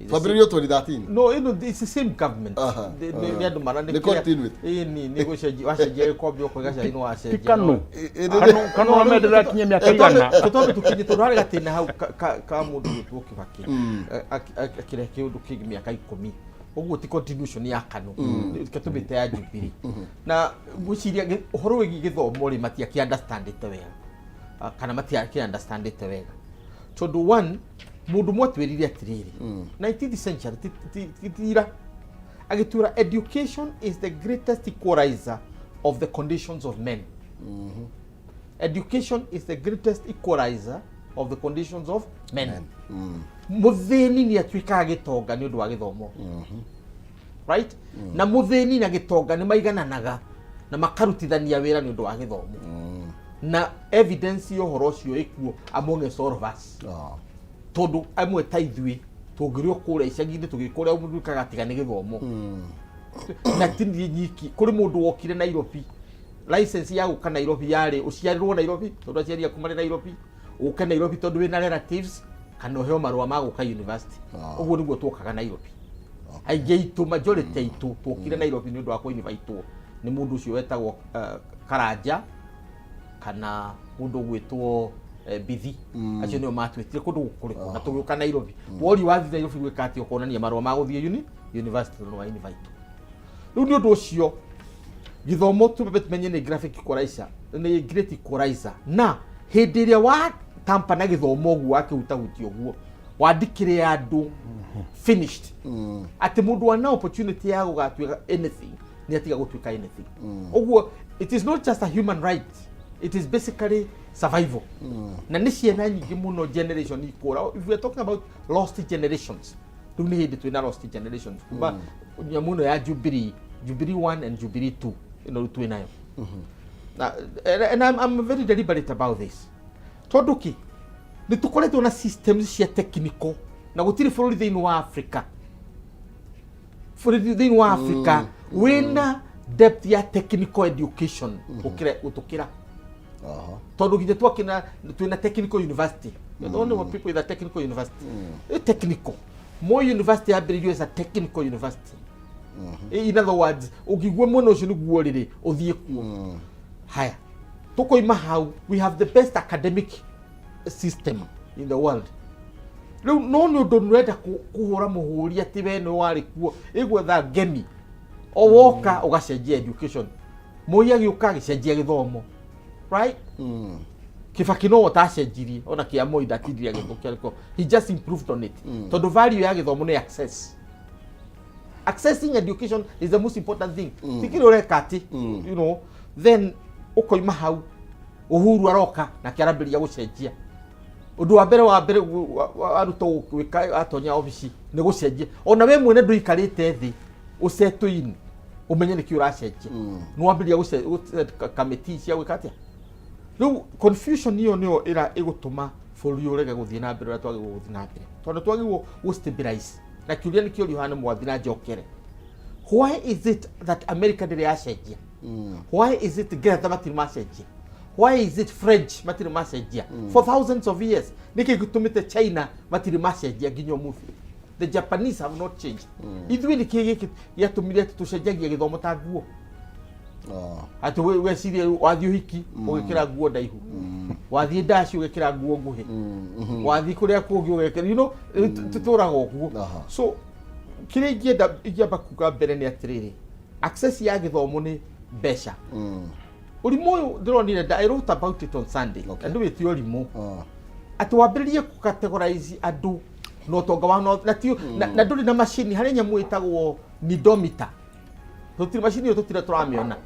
Twambĩrĩirio 2013. No, ĩno it's the same government. Nĩ andũ mara Nĩ continuity. Ĩni nĩ gũcenjia wacenjia gĩkombe ũkoiga cai nĩ wacenjia. Ti kanu. Kanu kanu ndĩrakinyia mĩaka igana. Tũtwambe tũkinye tondũ harĩ gatĩna hau ka mũndũ gwĩtwo Kibaki akĩrehe kĩũndũ kĩngĩ mĩaka 10 ũguo ti continuation ya Kanu, reke tũmĩte ya Jubilee. Na ngwĩciria ũhoro wĩgiĩ gĩthomo rĩ, matiakĩ understandĩte wega, kana matiakĩ understandĩte wega, tondũ one mũndũ ũmwe atwĩrire atĩrĩrĩ, 19th century, ti ira, agĩtwĩra education is the greatest equalizer of the conditions of men. Education is the greatest equalizer of the conditions of men. Mũthĩni nĩ atuĩkaga gĩtonga nĩ ũndũ wa gĩthomo, right? Na mũthĩni na gĩtonga nĩ maigananaga na makarutithania wĩra nĩ ũndũ wa gĩthomo, na evidence ya ũhoro ũcio ĩkuo amongst all of us, tondũ amwe ta ithuĩ tũngĩrĩ o kũrĩa icagi-inĩ tũgĩka ũrĩa mũndũ ĩkaga tiga nĩ gĩthomo. Na ti niĩ nyiki, kũrĩ mũndũ wokire Nairobi, license ya gũka Nairobi yarĩ ũciarĩrwo Nairobi tondũ aciari aku marĩ Nairobi, ũke Nairobi tondũ wĩna relatives, kana ũheo marũa ma gũka university. Ũguo nĩguo twokaga Nairobi. Aingĩ aitũ, majority aitũ, twokire Nairobi nĩ ũndũ wa kũinvitwo nĩ mũndũ ũcio wetagwo Karanja kana mũndũ ũgwĩtwo Bithi. Acio nĩo matwĩtire kũndũ kũrĩkũ na tũgĩũka Nairobi. Wori wathiĩ Nairobi gwĩka atĩa? Ũkonania marũa ma gũthiĩ university tondũ wa invite. Rĩu nĩ ũndũ ũcio gĩthomo tũmbe tumenye nĩ graphic equalizer, nĩ great equalizer, na hĩndĩ ĩrĩa wa tampa na gĩthomo ũguo, wakĩhutahutia ũguo, wandikĩre andũ finished, atĩ mũndũ wana opportunity ya gũgatuĩka anything nĩ atiga gũtuĩka anything. Ũguo it is not just a human right, it is basically survival. Na nĩ ciana nyingĩ mũno, generation ikũra. If we are talking about lost generations, rĩu nĩ hĩndĩ twĩna lost generations kuma nyamũ ĩno ya Jubilee, Jubilee 1 and Jubilee 2 ĩno rĩu twĩ nayo. Na and I'm very deliberate about this, tondũ kĩ nĩ tũkoretwo na systems cia technical na gũtirĩ bũrũri thĩinĩ wa Africa, bũrũri thĩinĩ wa Africa wĩna depth ya technical education gũkĩra gũtũkĩra, tondũ nginya twakĩna twĩna technical university. You're the only one people with a technical university. Technical Moi University yambĩrĩirio as a technical university. In other words, ũngĩigua mwena ũcio nĩguo rĩrĩ ũthiĩ kuo. Haya, tũkoima hau, we have the best academic system in the world. Rĩu no nĩ ũndũ nĩũrenda kũhũra mũhũri atĩ we nĩ warĩ kuo ĩgwetha ngemi o woka ũgacenjia education. Moi agĩũka agĩcenjia gĩthomo, right? Kibaki no ũtacenjirie ona kĩa Moi, ndatindirie agĩthũkia rĩko, he just improved on it, tondũ value ya gĩthomo nĩ access. Accessing education is the most important thing. Ti kĩrĩa ũreka atĩ then ũkoima hau, Uhuru aroka nake arambĩrĩria gũcenjia. Ũndũ wa mbere wa Ruto gwĩka atonya obici nĩ gũcenjia. Ona we mwene ndũikarĩte thĩ ũsettle in ũmenye nĩkĩ ũracenjia, nĩ wambĩrĩria gũset kamĩtĩ cia gwĩka atĩa. Rĩu confusion ĩyo nĩyo ĩra ĩgũtũma bũrũri ũrege gũthiĩ na mbere ũrĩa twagĩrĩirwo gũthiĩ na mbere, tondũ twagĩrĩirwo gũ stabilize. Na kĩũria nĩ kĩũrio haha nĩ mwathi na njokere: why is it that America ndĩrĩ yacenjia? Why is it Ngeretha matirĩ macenjia? Why is it French matirĩ macenjia for thousands of years? Nĩkĩ gĩtũmĩte China matirĩ macenjia nginya ũmũthĩ? The Japanese have not changed. Ithuĩ nĩkĩ gĩkĩ gĩatũmire atĩ tũcenjagia gĩthomo ta nguo, atĩ wecirie wathiĩ ũhiki ũgĩkĩra nguo ndaihu, wathiĩ ndaci ũgĩkĩra nguo nguhĩ, wathiĩ kũrĩa kũngĩ ũgekĩra tũtũraga ũguo? So kĩrĩa ingĩenda ingĩamba kuga mbere nĩ atĩrĩrĩ, access ya gĩthomo nĩ mbeca. Ũrimũ ũyũ ndĩronire, I wrote about it on Sunday, na ndũwĩte ũrimũ, atĩ wambĩrĩrie kũ-categorize andũ na ũtonga wa no, na, ti, na ndũrĩ na macini harĩ nyamũ ĩtagwo needometer. Tũtirĩ macini ĩyo, tũtirĩ tũramĩona.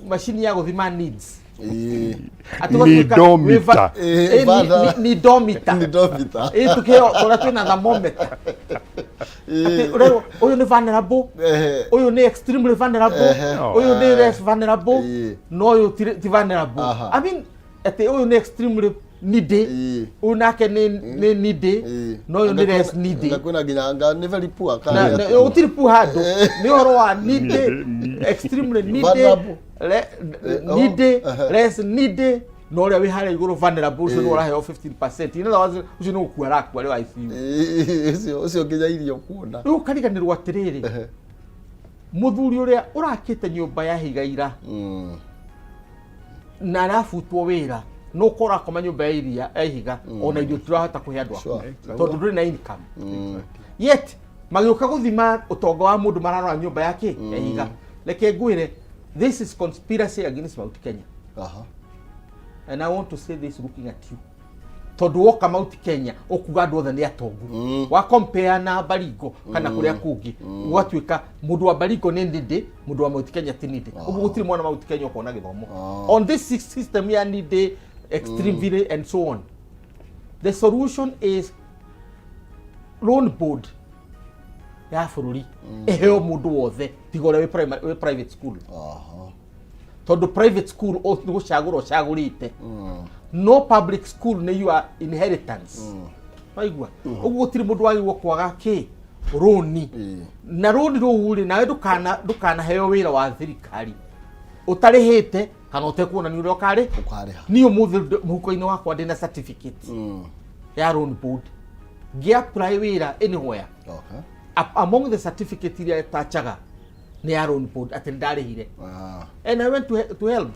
Macini ya gũthima needs. Atĩ ũgatuĩka Needometer. Needometer. Needometer. Tũkĩheo tũrĩa twĩna thermometer, atĩ ũrerwo ũyũ nĩ vulnerable, ũyũ nĩ extremely vulnerable, ũyũ nĩ less vulnerable, no ũyũ ti vulnerable. I mean, atĩ ũyũ nĩ extremely needy, ũyũ nake nĩ needy, no ũyũ nĩ less needy. Anga kwĩna nginya anga nĩ very poor kana atĩa? Gũtirĩ pu handũ, nĩ ũhoro wa needy, extremely needy, Vulnerable. Needy, oh, less needy. Na ũrĩa wĩ harĩa igũrũ vulnerable, ũcio nĩ ũraheo 15%. In other words, ũcio nĩ gũkua arakua arĩ wa ICU. Ũcio nginya irio kuona. Rĩu ũkariganĩrwo atĩrĩrĩ, mũthuri ũrĩa ũrakĩte nyũmba ya ihiga ira na arabutwo wĩra, no ũkorwo akoma nyũmba ya iria ya ihiga, ona irio turahota kũhe andũ aku tondũ ndũrĩ na income. Yet magĩũka gũthima ũtonga wa mũndũ mararora nyũmba yake ya ihiga. Reke ngwĩre, this is conspiracy against Mount Kenya. And I want to say this looking at you, tondũ woka Mount Kenya ũkuga andũ othe nĩ atongu, wa compare na Baringo kana kũrĩa kũngĩ, ũgatuĩka mũndũ wa Baringo nĩ needy, mũndũ wa Mount Kenya ti needy. Ũguo gũtirĩ mwana Mount Kenya ũkona gĩthomo on this system ya needy, extreme village and so on. The solution is loan board ya bũrũri ĩheo mũndũ wothe tiga ũrĩa wĩ private school, tondũ private school nĩ gũcagũra ũcagũrĩte, no public school nĩ your inheritance. Waigua ũguo? Gũtirĩ mũndũ wagĩrĩirwo kwaga kĩ rũni. Na rũni rũu rĩ, nawe ndũkanaheo wĩra wa thirikari ũtarĩhĩte kana ũtekuonania ũrĩa ũkarĩ. Ũkarĩha. Niĩ ũmũthĩ mũhuko-inĩ wakwa ndĩna certificate ya loan board ngĩ-apply wĩra anywhere. Among the certificate iria tachaga nĩ ya loan board atĩ nĩ ndarĩhire. And I went to HELB,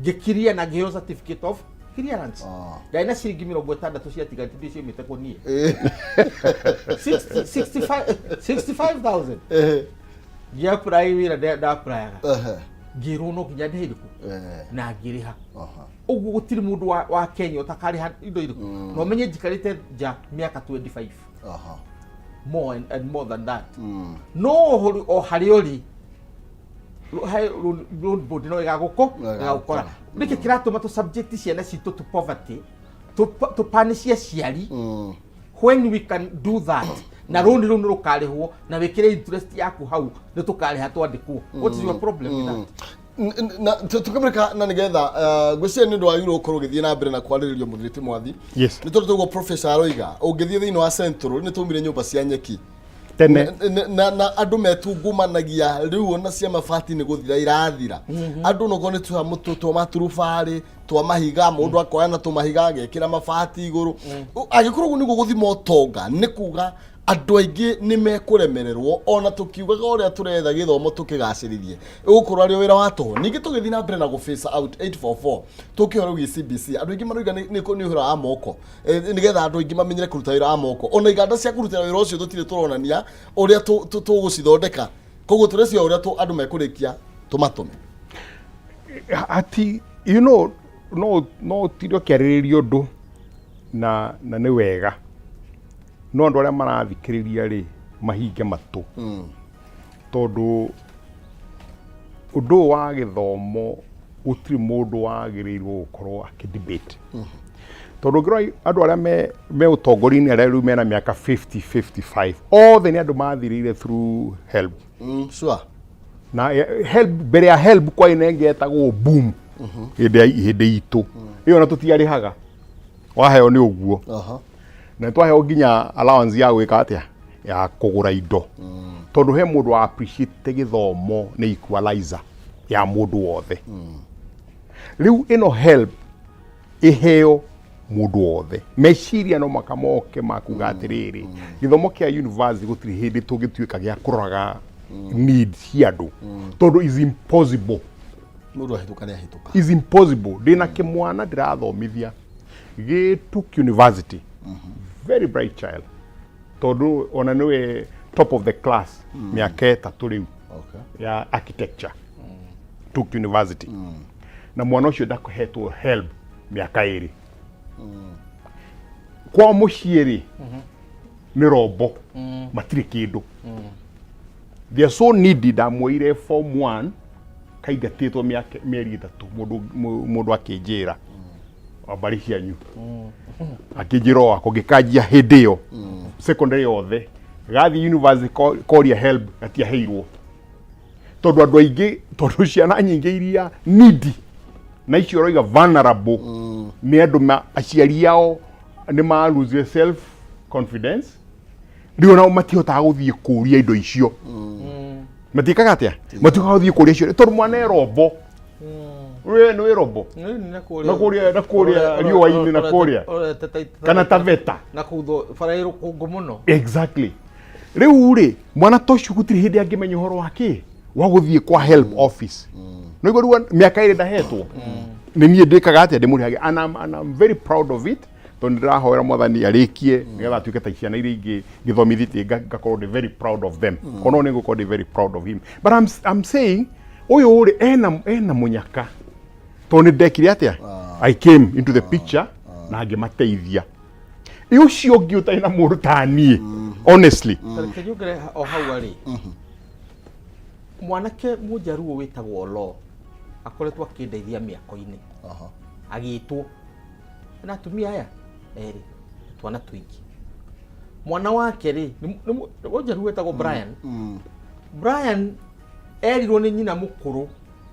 ngĩkiria na ngĩheo certificate of clearance. Ndarĩ na ciringi 60 ciatigarĩte ndiciumĩte kũ niĩ. 60 65,000. Ngĩ-apply wĩra nda-applyaga, ngĩrwo no nginya ndĩhe irĩkũ na ngĩrĩha. Ũguo gũtirĩ mũndũ wa Kenya ũtakarĩha indo irĩkũ, na ũmenye njikarĩte nja mĩaka 25 more and more than that. No o harĩa ũrĩ he loan board no ĩgagũkũ No ĩgagũkora. Nĩkĩ kĩratũma tũ subject ciana citũ to poverty, tũpanicie aciari when we can do that? Na rũni rũu nĩ rũkarĩhwo na wĩkĩre interest yaku hau, nĩ tũkarĩha twandĩkwo. What is your problem with that? Na tũkĩmũrĩka na nĩgetha ngwĩciria nĩ ũndũ wagĩrĩirwo gũkorwo ũgĩthiĩ na mbere na kwarĩrĩrio, mũthuri Mwathi. Yes. Nĩ tondũ tũguo professor aroiga, ũngĩthiĩ thĩinĩ wa Central nĩ twaumire nyũmba cia nyeki tene. Na andũ metungumanagia rĩu, ona cia mabati nĩ gũthira irathira. Andũ nokorwo nĩ twa mũtũ twa maturubarĩ twa mahiga, mũndũ akoya na tũmahiga agekĩra mabati igũrũ. Angĩkorwo ũguo nĩguo gũthima ũtonga, nĩ kuga andũ aingĩ nĩ mekũremererwo. Ona tũkiugaga ũrĩa tũretha gĩthomo tũkĩgacĩrithie, ĩgũkorwo arĩ o wĩra wa tũhũ. Ningĩ tũgĩthiĩ na mbere na gũ out 844, tũkĩhoro wĩgiĩ CBC, andũ aingĩ maroiga nĩ ũhoro wa moko. Nĩgetha andũ aingĩ mamenyere kũruta wĩra wa moko, ona iganda cia kũrutĩra wĩra ũcio tũtirĩ tũronania ũrĩa tũgũcithondeka. Koguo tũrecia ũrĩa andũ mekũrĩkia tũmatũme. Ati no tinde ũkĩarĩrĩria ũndũ na nĩ wega, no andũ arĩa marathikĩrĩria rĩ mahinge matũ, tondũ ũndũ ũyũ wa gĩthomo gũtirĩ mũndũ wagĩrĩirwo gũkorwo akĩ debate, tondũ ũngĩrora andũ arĩa me ũtongoria-inĩ, arĩa rĩu mena mĩaka 50 55, othe nĩ andũ mathirĩire through HELB. Na HELB, mbere ya HELB kwarĩ na ĩngĩ yetagwo Boom. Hĩndĩ itũ ĩyo na tũtiarĩhaga, waheo nĩ ũguo. Na nĩ twaheo nginya allowance ya gwĩka atĩa, ya kũgũra indo, tondũ he mũndũ wa appreciate gĩthomo nĩ equalizer ya mũndũ wothe. Rĩu ĩno HELB ĩheo mũndũ wothe, meciria no makamoke makuga atĩrĩrĩ, gĩthomo kĩa university gũtirĩ hĩndĩ tũngĩtuĩka gĩa kũroraga need cia andũ, tondũ is impossible. Mũndũ ahĩtũka nĩ ahĩtũka. Is impossible. Ndĩna kĩmwana ndĩrathomithia gĩ Tuk University, very bright child, tondũ ona nĩwe top of the class mĩaka 3 rĩu ya architecture, Tuk University. Na mwana ũcio ndakohetwo HELB mĩaka 2. Kwao mũciĩ rĩ nĩ rombo, matirĩ kĩndũ, they are so needy. Ndamuoire form 1 kaingatĩtwo mĩeri 3, mũndũ akĩnjĩra wa mbarĩ cianyu akĩnjĩra o wako ngĩkanjia hĩndĩ ĩyo secondary yothe, gathiĩ university koria HELB, gatiaheirwo, tondũ andũ aingĩ, tondũ ciana nyingĩ iria needy na icio ũroiga vulnerable nĩ andũ ma aciari ao nĩ ma lose self confidence. Rĩu onao matihotaga gũthiĩ kũria indo icio. Matiĩkaga atĩa? Matihotaga gũthiĩ kũria icio tondũ mwana e rombo. We nĩ wĩ Rombo na kũrĩa na kũrĩa riũa-inĩ na kũrĩa kana Taveta. Na kũu bara ĩ rũkũngũ mũno. Exactly. Rĩu rĩ, mwana ta ũcio gũtirĩ hĩndĩ angĩmenya ũhoro wa kĩ wa gũthiĩ kwa help office. Nĩguo rĩu mĩaka ĩrĩ ndahetwo nĩ niĩ ndĩkaga atĩa ndĩmũrĩhage, and I'm very proud of it, tondũ nĩndĩrahoera Mwathani arĩkie nĩgetha atuĩke ta ciana iria ingĩ ngĩthomithĩtie, ngakorwo ndĩ very proud of them. Kono nĩ ngũkorwo ndĩ very proud of him, but I'm saying ũyũ rĩ, ena mũnyaka tondũ nĩ ndekire atĩa, I came into the picture na ngĩmateithia. Ĩ ũcio ũngĩ ũtarĩ na mũndũ ta niĩ, honestly. Reke nyongere o hau arĩ mwanake mũnjaruo wĩtagwo Olo akoretwo akĩndeithia mĩako-inĩ. Agĩtwo na atumia aya erĩ, twana tũingĩ. Mwana wake rĩ, nĩ mũnjaruo wĩtagwo Brian. Brian erirwo nĩ nyina mũkũrũ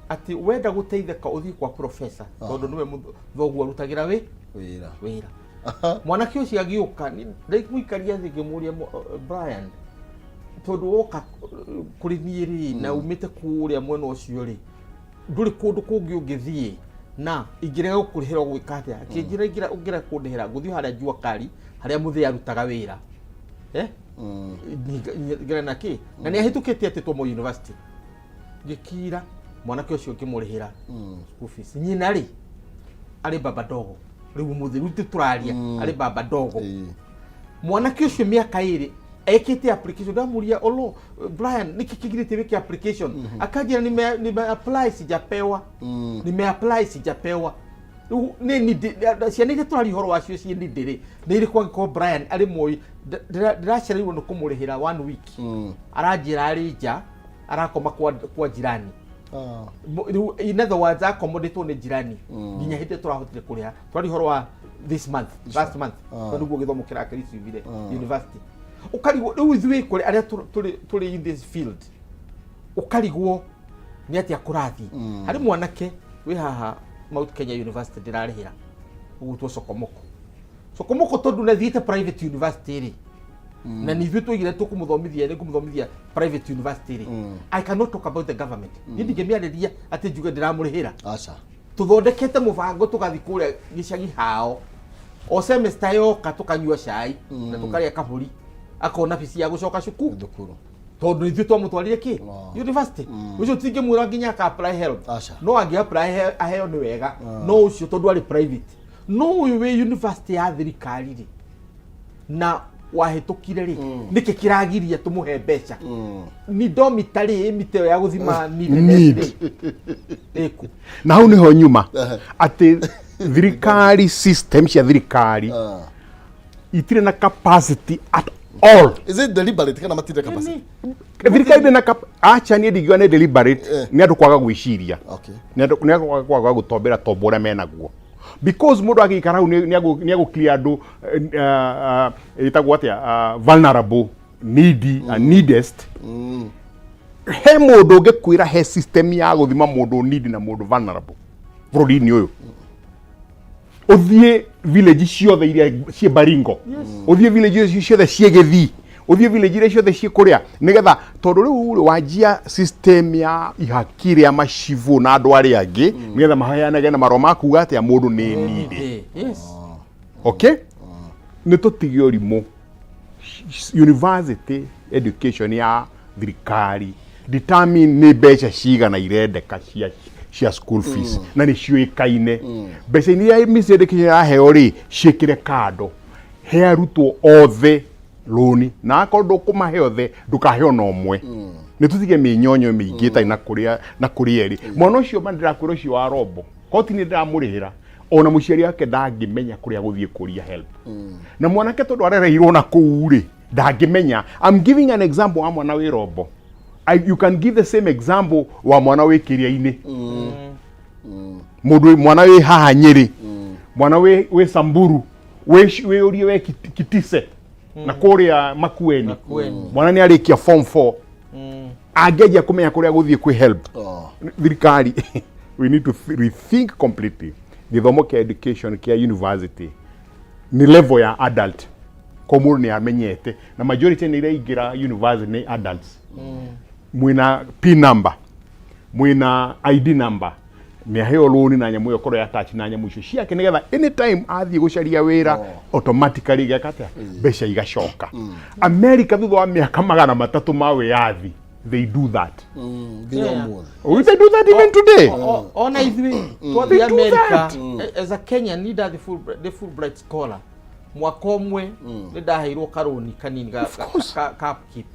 atĩ wenda gũteithĩka ũthiĩ kwa professor, tondũ nĩwe thoguo arutagĩra wĩ wĩra. Wĩra. Mwanake ũcio agĩũka, ndĩmũikaria thĩ, ngĩmũria, "Brian, tondũ woka kũrĩ niĩ rĩ, na umĩte kũrĩa mwena ũcio rĩ, ndũrĩ kũndũ kũngĩ ũngĩthiĩ, na ingĩrega gũkũrĩhĩra ũgwĩka atĩa?" Akĩnjĩra, "Ũngĩrega kũndĩhĩra, ngũthiĩ harĩa jua kari harĩa mũthee arutaga wĩra, eh ngĩra na kĩ." Na nĩ ahĩtũkĩte atĩ Moi University. Ngĩkira mwanake ũcio, ngĩmũrĩhĩra school fees. Nyina rĩ, arĩ baba dogo rĩu, ũmũthĩ rĩu tũraria arĩ baba dogo. Mwanake ũcio mĩaka 2 ekĩte application. Ndamuria, "Olo Brian, nĩkĩ kĩgirĩtie wĩke application?" Akanjĩra, "Nime apply, sijapewa. Nime apply, sijapewa." Rĩu nĩ ciana iria tũraria ũhoro wacio ciĩ nindĩ rĩ, nĩ irĩkũ angĩkorwo Brian arĩ Moi? Ndĩracereirwo nĩ kũmũrĩhĩra one week. Aranjĩra arĩ nja, arakoma kwa jirani. Rĩu, in other words, akomodĩtwo nĩ jirani nginya hĩndĩ ĩrĩa tũrahotire kũrĩha. Twaria ũhoro wa this month, last month, tondũ nĩguo gĩthomo kĩrakĩricivire university. Ũkarigwo rĩu ithuĩ kũrĩ arĩa tũrĩ in this field, ũkarigwo nĩ atĩa kũrathiĩ. Harĩ mwanake wĩ haha Mount Kenya University ndĩrarĩhĩra, ũgwĩtwo Sokomoko. Sokomoko, tondũ nĩ private university rĩ, na nĩ ithuĩ twaigire tũkũmũthomithia, nĩ ngũmũthomithia private university rĩ, I cannot talk about the government. Niĩ ndingĩmĩarĩria atĩ njuge ndĩramũrĩhĩra. Aca. Tũthondekete mũbango, tũgathiĩ kũrĩa gĩcagi hao o semester yoka, tũkanyua cai na tũkarĩa kabũri, akona bici ya gũcoka cukuru. Thukuru. Tondũ ithuĩ twamũtwarire kĩ university. Ũcio tingĩmwĩra nginya aka apply help. Aca. No angĩ apply aheo nĩ wega, no ũcio tondũ arĩ private. No ũyũ wĩ university ya thirikari rĩ, na wahĩtũkire rĩ, nĩkĩ kĩragiria tũmũhe mbeca? Ni dormitory ĩmite ĩyo ya gũthima Need. rĩ ĩkũ? Na hau niho nyuma atĩ thirikari, system cia thirikari itirĩ na capacity at all. Is it deliberate kana matirĩ capacity? Thirikari ndĩ na acha, niĩ ndingiuga nĩ deliberate. Nĩ andũ kwaga gwĩciria. Nĩ andũ kwaga gũtombera tombo ũrĩa menaguo, because mũndũ agĩikara hau nĩ egũ clear andũ, ĩtagwo atĩa, vulnerable, needy and needest. He mũndũ ũngĩkwĩra he system ya gũthima mũndũ needy na mũndũ vulnerable bũrũri-inĩ ũyũ? Ũthiĩ village ciothe iria ciĩ Baringo, ũthiĩ village icio ciothe ciĩ Gĩthii, ũthiĩ village iria ciothe ciĩ kũrĩa, nĩgetha tondũ rĩu rĩ wanjia system ya ihaki rĩa macibũ na andũ arĩa angĩ, nĩgetha maheanage na marũa ma kuga atĩa mũndũ nĩ needy. Okay, nĩ tũtige ũrimũ. University education ya thirikari, determine nĩ mbeca cigana irendeka cia school fees, na nĩ ciũĩkaine. Mbeca iria Ministry of Education ĩraheo rĩ, ciĩkĩre kando, he arutwo othe rũni, na akorwo ndũkũmahe othe, ndũkahe ona ũmwe. Nĩ tũtige mĩnyonyo mĩingĩ ĩtarĩ na kũrĩa na kũrĩa ĩrĩ. Mwana ũcio ma ndĩrakwĩra, ũcio wa Rombo, koti nĩ ndĩramũrĩhĩra, ona mũciari wake ndangĩmenya kũrĩa gũthiĩ kũria help. Na mwanake tondũ arereirwo na kũu rĩ, ndangĩmenya. I'm giving an example wa mwana wĩ Rombo. You can give the same example wa mwana wĩ kĩrĩa-inĩ, mũndũ mwana wĩ haha Nyĩrĩ, mwana wĩ Samburu, wĩ ũrie we Kitise na kũrĩa Makueni. Makueni. Mwana nĩ arĩkia form 4, angĩanjia kũmenya kũrĩa gũthiĩ kwĩ help. Thirikari, we need to rethink completely gĩthomo kĩa education kĩa university. Nĩ level ya adult ko mũndũ nĩ amenyete, na majority nĩ iraingĩra university nĩ adults. Mwĩna P number, mwĩna ID number, Nĩ aheo rũni na nyamũ ĩyo korwo attach na nyamũ icio ciake nĩgetha anytime athiĩ gũcaria wĩra, automatically geka atĩa, mbeca igacoka. America thutha wa mĩaka 300 ma wĩyathi, they do that. Nginya ũmũthĩ. Oh, they do that even today. Ona ithuĩ twathiĩ They do America that. As a Kenyan ni ndathi the Fulbright scholar mwaka ũmwe, nĩ ndaheirwo karũni kanini ka upkeep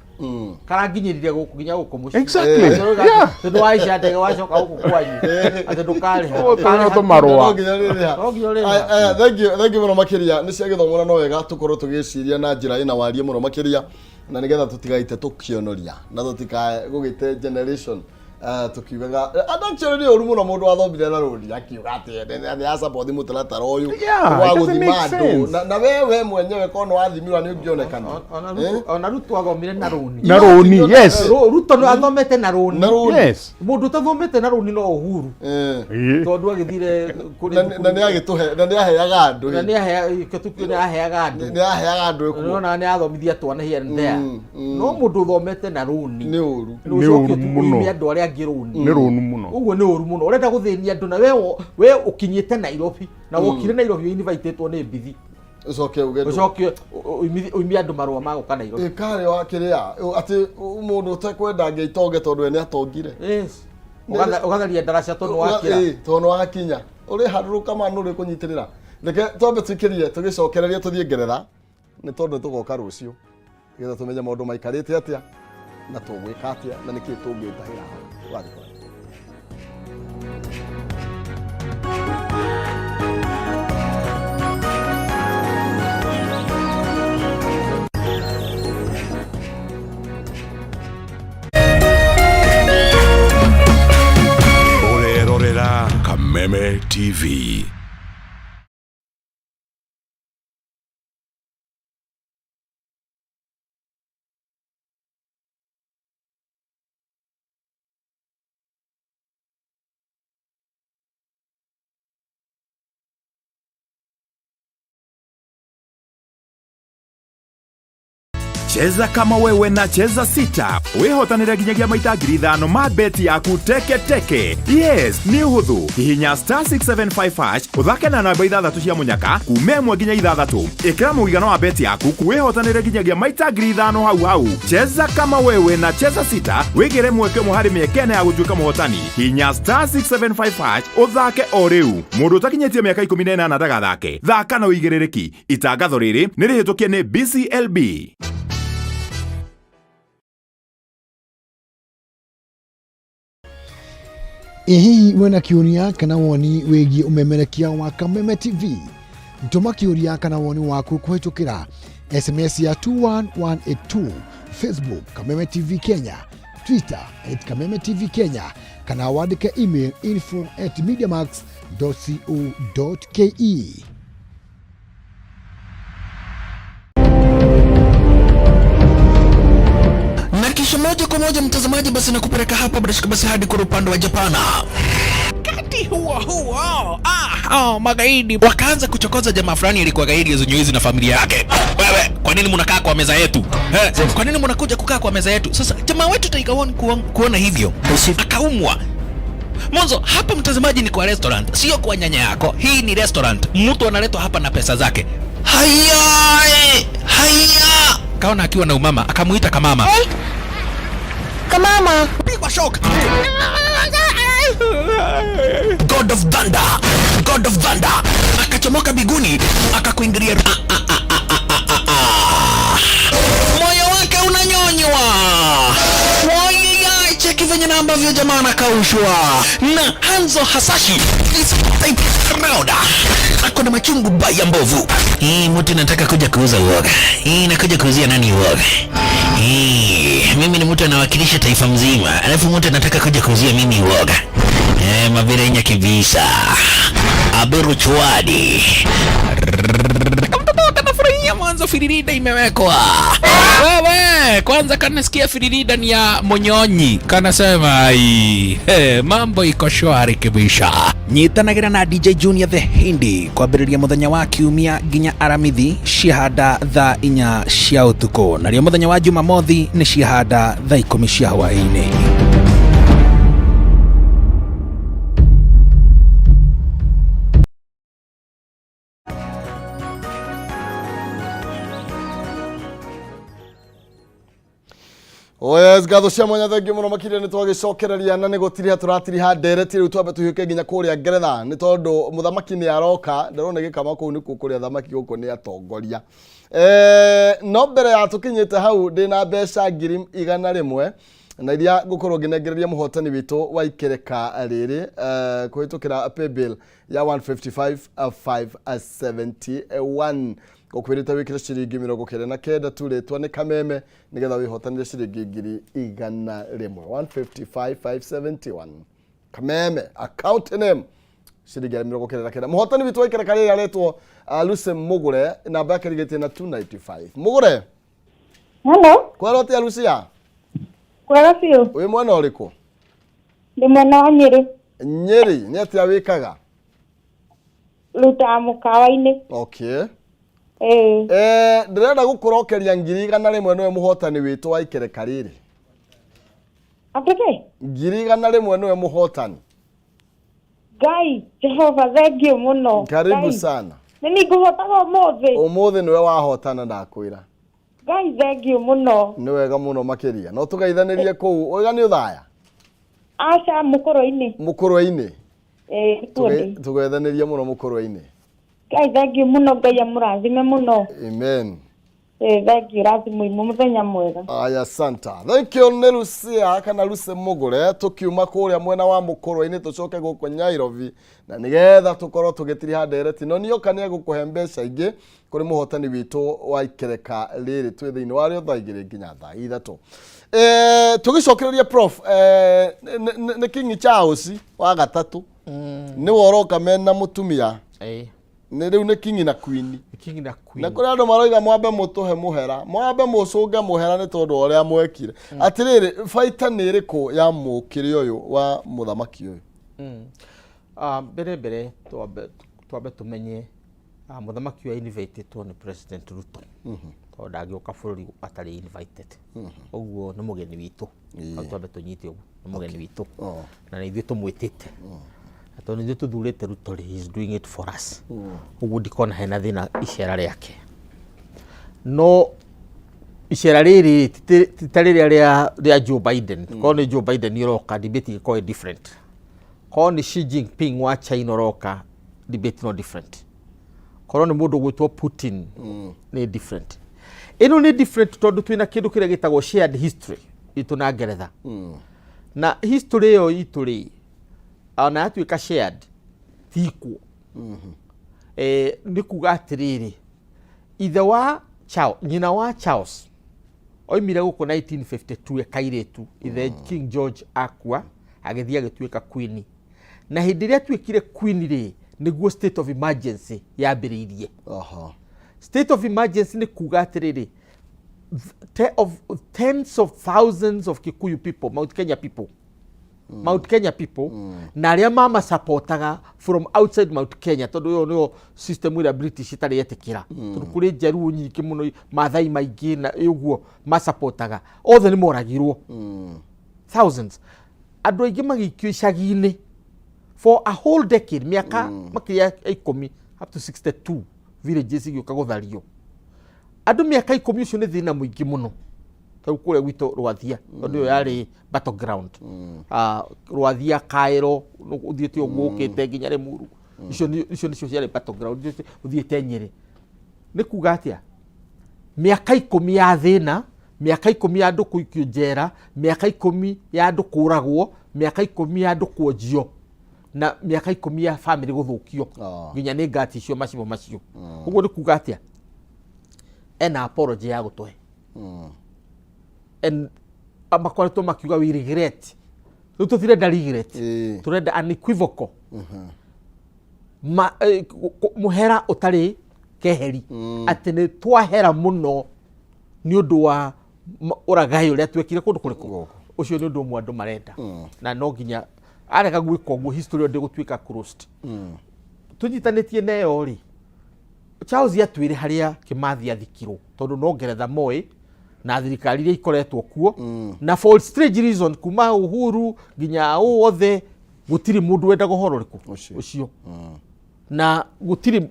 karanginyĩrire gũkũ nginya gũkũ mũciĩ. Exactly. Yeah. Tondũ waica ndege wacoka gũkũ kwanyu atĩ ndũkarĩha. Oh, Ũkarĩha. tũmarũa. No nginya rĩrĩha. No nginya ũrĩha. Aya, aya, thank you, thank you mũno makĩria. Nĩ cia gĩthomo na no wega tũkorwo tũgĩciria na njĩra ĩna wariĩ mũno makĩria, na nĩgetha tũtigaite tũkĩonoria na tũtikae gũgĩte generation tukiugaga andũ actually nĩ ũru mũno mũndũ wathomire na rũni akiuga atĩ nĩ asupport mũtaratara ũyũ Yeah, wa it doesn't gũthima make andũ sense. na we mwenyewe korwo nĩ wathimirwo nĩ ũngĩonekana. Ona Ruto athomire na rũni. Na rũni, yes. Ruto nĩ athomete na rũni. Na rũni. Yes. Mũndũ ũtathomete na rũni no Uhuru. Eh. Tondũ agĩthire kũrĩ Na nĩ agĩtũhe na nĩ aheaga andũ. Na nĩ aheaga andũ. Nĩ aheaga andũ ĩkuo. Nĩwona nĩ athomithia twana here and there. No mũndũ ũthomete na rũni nĩ ũru. Nĩ Nĩ ũcoke ũru mũno. ũime andũ arĩa angĩ rũni. Nĩ rũni mũno. Ũguo nĩ ũru mũno, ũrenda gũthĩnia andũ na we ũkinyĩte Nairobi na wokire Nairobi invitĩtwo nĩ mbithi. Ũcoke uge ũcoke ũimie andũ marũa ma gũka Nairobi. Ĩkarĩ wa kĩrĩa atĩ mũndũ ũtekwenda angĩitonge tondũ we nĩ atongire. Yes. Ũgatharia ndaraca tondũ wakĩra. Tondũ nĩ wakinya ũrĩ harũrũka ma nũ ũrĩ kũnyitĩrĩra. Reke twambe tũikĩrie tũgĩcokererie tũthiĩ Ngeretha nĩ tondũ nĩ tũgoka rũciũ nĩgetha tũmenye maũndũ maikarĩte atĩa na tũgwĩka atĩa na nĩkĩĩ tũngĩtahĩra hau. Tũgathiĩ kũraya. Ũrerorera Kameme TV. Cheza kama wewe na Cheza Sita wihotanire nginyagia maita 5,000 ma beti yaku teke teke. Yes, nĩ ũhũthũ. Hihinya star 675 hash ũthake na namba ithathatũ cia mũnyaka kuma 1 nginya 6. Ĩkĩra mũigana wa beti yaku wihotanire nginyagia maita 5,000 hau hau. Cheza kama wewe na Cheza Sita wĩgĩre mweke ũmwe harĩ mĩeke ĩna ya gũtuĩka mũhotani. Hihinya star 675 hash ũthake o rĩu. Mũndũ ũtakinyĩtie mĩaka 18 ndagathake. Thaka na ũigĩrĩrĩki. Itangatho rĩrĩ nĩ rĩhĩtũkie nĩ BCLB. Ĩ hihi wĩna kĩũria kana woni wĩgiĩ ũmemerekia wa Kameme TV? Tũma kĩũria kana woni waku kũhĩtũkĩra SMS ya 21182, Facebook Kameme TV Kenya, Twitter @Kameme TV Kenya, kana wandĩke email info@mediamax.co.ke. Na kisha moja kwa moja mtazamaji, basi nakupeleka hapa bila shaka basi hadi kwa upande wa Japana. Wakati huo huo, magaidi wakaanza kuchokoza jamaa fulani alikuwa gaidi ya na familia yake. Wewe, kwa nini mnakaa kwa meza yetu? Kwa nini mnakuja kukaa kwa meza yetu? Sasa jamaa wetu Tiger One kuona hivyo akaumwa. Mwanzo hapa mtazamaji ni kwa restaurant, sio kwa nyanya yako. Hii ni restaurant, mtu analetwa hapa na pesa zake. Haya, haya. Kaona akiwa na umama, akamuita kamama. Hey. Kamama. Pigwa shock. God of Thunder, God of Thunder akachomoka biguni akakuingilia. Moyo wake unanyonywa. Wai, cheki venye na ambavyo jamaa anakaushwa na Hanzo Hasashi is type round. Ako na machungu baya mbovu. Hii mtu nataka kuja kuuza uoga. Hii nakuja kuuzia nani uoga? Hii mimi ni mtu anawakilisha taifa mzima, alafu mtu anataka kuja kuuzia mimi uoga. Mavirenya kibisa. Aberu chwadi. Mtoto kanafurahia mwanzo firirida imewekwa. Wewe kwanza kanasikia firirida ni ya monyonyi. Kanasema ai, mambo iko shwari kibisha. Nyitanagira na DJ Junior the Hindi kwambĩrĩria mũthenya wa kiumia nginya Aramithi ciahanda thaa 4 cia ũtukũ, narĩo mũthenya wa Jumamothi nĩ ciahanda thaa 10 cia hwaĩ-inĩ. Oh yes, ngatho cia mwanya thengiũ mũno makĩria nĩ twagĩcokereria na nĩ gũtiriha tũratiriha ndereti rĩu twambe tũhiũke nginya kũrĩa ngeretha nĩ tondũ mũthamaki nĩ aroka ndĩrona gĩkama kũu nĩkuo kũrĩa thamaki gũkũ nĩ atongoria eh, no mbere ya tũkinyĩte hau ndĩna mbeca 100,000 na iria ngũkorwo ngĩnengereria mũhotani witũ wa ikereka rĩrĩ eh, kũhĩtũkĩra paybill ya 155571 ngũkwĩrĩte wĩkĩre ciringi 99 tu rĩtwa nĩ kameme nĩgetha wĩhotanĩre ciringi 100,000 155571 kameme account name ciringi 99 mũhotani witũ wa ikereka rĩrĩ aretwo Lucy Mũgũre namba yake ĩrigĩtie na 295 Mũgũre. Hello. Kwero atĩa Lucia? Kwega biũ. Wĩ mwena ũrĩkũ? Ndĩ mwena wa Nyĩrĩ. Nyĩrĩ nĩ atĩa wĩkaga? Rutaga mũkawa-inĩ. Okay. Ĩĩ. Eh, ndĩrenda gũkũrokeria 100,000 nĩwe mũhotani witũ wa ikereka rĩrĩ. Atĩkĩ? 100,000 nĩwe mũhotani. Ngai, Jehova, thengiũ mũno. Karibu Ngai. sana. Nĩ niĩ ngũhotaga ũmũthĩ. Ũmũthĩ nĩwe wahotana ndakwĩra. Ngai, thengiũ mũno. Nĩ wega mũno makĩria. No tũgeithanĩrie kũu. Ũiga nĩ ũthaya? Aca, mũkũrwe-inĩ. Mũkũrwe-inĩ. Ĩĩ, nĩkuo ndĩ. Tũgeithanĩrie mũno mũkũrwe-inĩ. Ngai, thengiũ mũno, Ngai amũrathime mũno. Amen. Ĩĩ, thengiũ, rathimwo imwe, mũthenya mwega. Aya, santa. Thank you nĩ Lucia kana Lucy Mũgũre tũkiuma kũrĩa mwena wa mũkũrwe-inĩ tũcoke gũkũ Nairobi na nĩgetha tũkorwo tũgĩtiriha ndereti no nioka nĩ egũkũhe mbeca ingĩ kũrĩ mũhotani witũ wa ikereka rĩrĩ twĩ thĩinĩ wa rĩo thaa 2 nginya thaa 3. Eh, tũgĩcokereria prof eh, nĩ King Charles wa gatatũ nĩwe ũroka mena mũtumia nĩ rĩu nĩ king na queen. King na queen. Na kũrĩ andũ maroiga mwambe mũtũhe mũhera mwambe mũcũnge mũhera nĩ tondũ wa ũrĩa mwekire. Atĩrĩrĩ baita nĩ ĩrĩkũ ya mũkĩrĩ ũyũ wa mũthamaki ũyũ? Mbere mbere twambe tũmenye mũthamaki ũyũ invitedwo nĩ President Ruto tondũ ndangĩũka bũrũri atarĩ invited. Ũguo nĩ mũgeni witũ. Hau twambe tũnyite ũguo nĩ mũgeni witũ na nĩ ithuĩ tũmwĩtĩte. Na tondũ nĩ ithuĩ tũthurĩte Ruto rĩ, he is doing it for us. Ũguo ndikona hena thĩna icera rĩake. No icera rĩrĩ ti ta rĩrĩa rĩa Joe Biden. Korwo nĩ Joe Biden ũroka debate ĩgĩkorwo ĩ different. Korwo nĩ Xi Jinping wa China ũroka debate no different. Korwo nĩ mũndũ ũgwĩtwo Putin nĩ different. Ĩno nĩ different tondũ twĩna kĩndũ kĩrĩa gĩtagwo shared history itũ na Ngeretha. Na history ĩyo itũ rĩ, ona yatuĩka shared ti equal. Nĩ kuga atĩrĩrĩ, ithe wa Charles, nyina wa Charles oimire gũkũ 1952 e kairĩtu, ithe King George akua agĩthiĩ agĩtuĩka queen. Na hĩndĩ ĩrĩa atuĩkire queen rĩ, nĩguo state of emergency yambĩrĩirie. State of emergency nĩ kuga atĩrĩrĩ, of tens of thousands of Kikuyu people, Mount Kenya people, Mount Kenya people, na arĩa mamasapotaga from outside Mount Kenya, tondũ ĩyo nĩyo system ĩrĩa British ĩtarĩ yetĩkĩra. Tondũ kũrĩ njaruo nyingĩ mũno, Maathai maingĩ na ũguo masapotaga, othe nĩ moragirwo. Thousands. Andũ aingĩ magĩikio icagi-inĩ for a whole decade, mĩaka makĩria ya 10, up to 62 villages igĩũka gũthario. Andũ mĩaka 10 ũcio nĩ thĩna mũingĩ mũno. Rĩu kũrĩa gwitũ Rwathia, tondũ ĩyo yarĩ battleground. Rwathia, Kaĩro, ũthiĩte ũguo ũkĩte nginya Limuru. Icio nĩcio ciarĩ battleground, icio ũthiĩte Nyĩrĩ. Nĩ kuga atĩa? Mĩaka 10 ya thĩna, mĩaka 10 ya andũ kũikio njera, mĩaka 10 ya andũ kũragwo, mĩaka 10 ya andũ kuonjio, na mĩaka 10 ya family gũthũkio. Nginya nĩ ngati icio macibo macio. Ũguo nĩ kuga atĩa? Ena apology ya gũtũhe. And makoretwo makiuga we regret. Rĩu tũtirenda regret. Tũrenda unequivocal. Mũhera ũtarĩ keheri. Atĩ nĩ twahera mũno nĩ ũndũ wa ũragai ũrĩa twekire kũndũ kũrĩkũ. Ũcio nĩ ũndũ ũmwe andũ marenda. Na no nginya arega gwĩka ũguo history ĩyo ndĩgũtuĩka closed. Tũnyitanĩtie na ĩyo rĩ, Charles atwĩre harĩa Kĩmathi athikirwo tondũ no Ngeretha moĩ na thirikari iria ikoretwo kuo na for strange reason kuma Uhuru nginya ũ othe gũtirĩ mũndũ wendaga ũhoro ũrĩkũ ũcio. Na gũtirĩ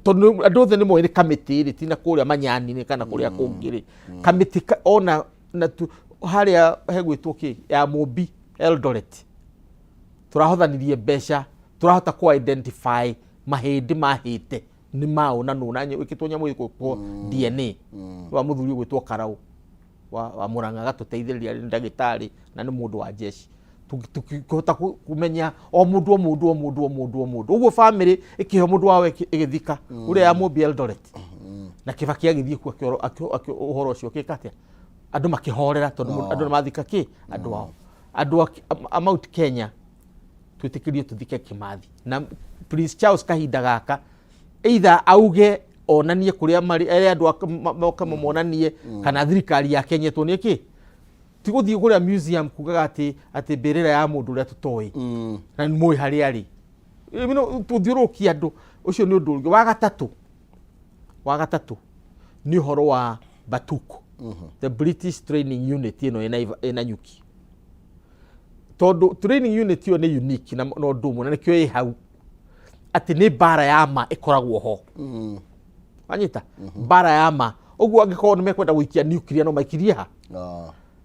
tondũ andũ othe nĩ moĩ nĩ kamĩtĩ rĩ, ti na kũrĩa Manyani-inĩ kana kũrĩa kũngĩ rĩ. Kamĩtĩ ona na tu, Harĩa hegwĩtwo kĩ ya Mũmbi Eldoret, tũrahothanirie mbeca, tũrahota kũ identify mahĩndĩ mahĩte nĩ maũ na nũ na ĩkĩtwo nyamũ ĩgwĩtwo DNA wa mũthuri ũgwĩtwo Karau wa Murang'a agatũteithĩrĩria, nĩ ndagĩtarĩ na nĩ mũndũ wa jeshi. Tũkĩhota kũmenya o mũndũ o mũndũ o mũndũ o mũndũ o mũndũ ũguo, famĩlĩ ĩkĩhe mũndũ wao ĩgĩthika ũrĩa ya Mũmbi Eldoret, na Kibaki agĩthiĩ kuo ũhoro ũcio ũkĩka atĩa, andũ makĩhorera tondũ andũ nĩ mathika kĩ andũ ao. Andũ a Mount Kenya twĩtĩkĩrio tũthike Kimathi na Prince Charles kahinda gaka, either auge onanie kũrĩa marĩ, ere andũ moke mamonanie, kana thirikari ya Kenya tuonie kĩ, ti gũthiĩ kũrĩa museum kugaga atĩ mbĩrĩra ya mũndũ ũrĩa tũtoĩ na nĩ mũĩ harĩa arĩ. Tũthiũrũrũkia andũ ũcio nĩ ũndũ ũngĩ. Wa gatatũ nĩ ũhoro wa Batuk, the British training unit ĩno ĩna Nyuki, tondũ training unit ĩyo nĩ unique na ũndũ ũmwe, na nĩkĩo ĩ hau, atĩ nĩ mbara ya ma ĩkoragwo ho. Wanyita mbara ya ma ũguo, angĩkorwo nĩ mekwenda gũikia nuclear no maikirie ha.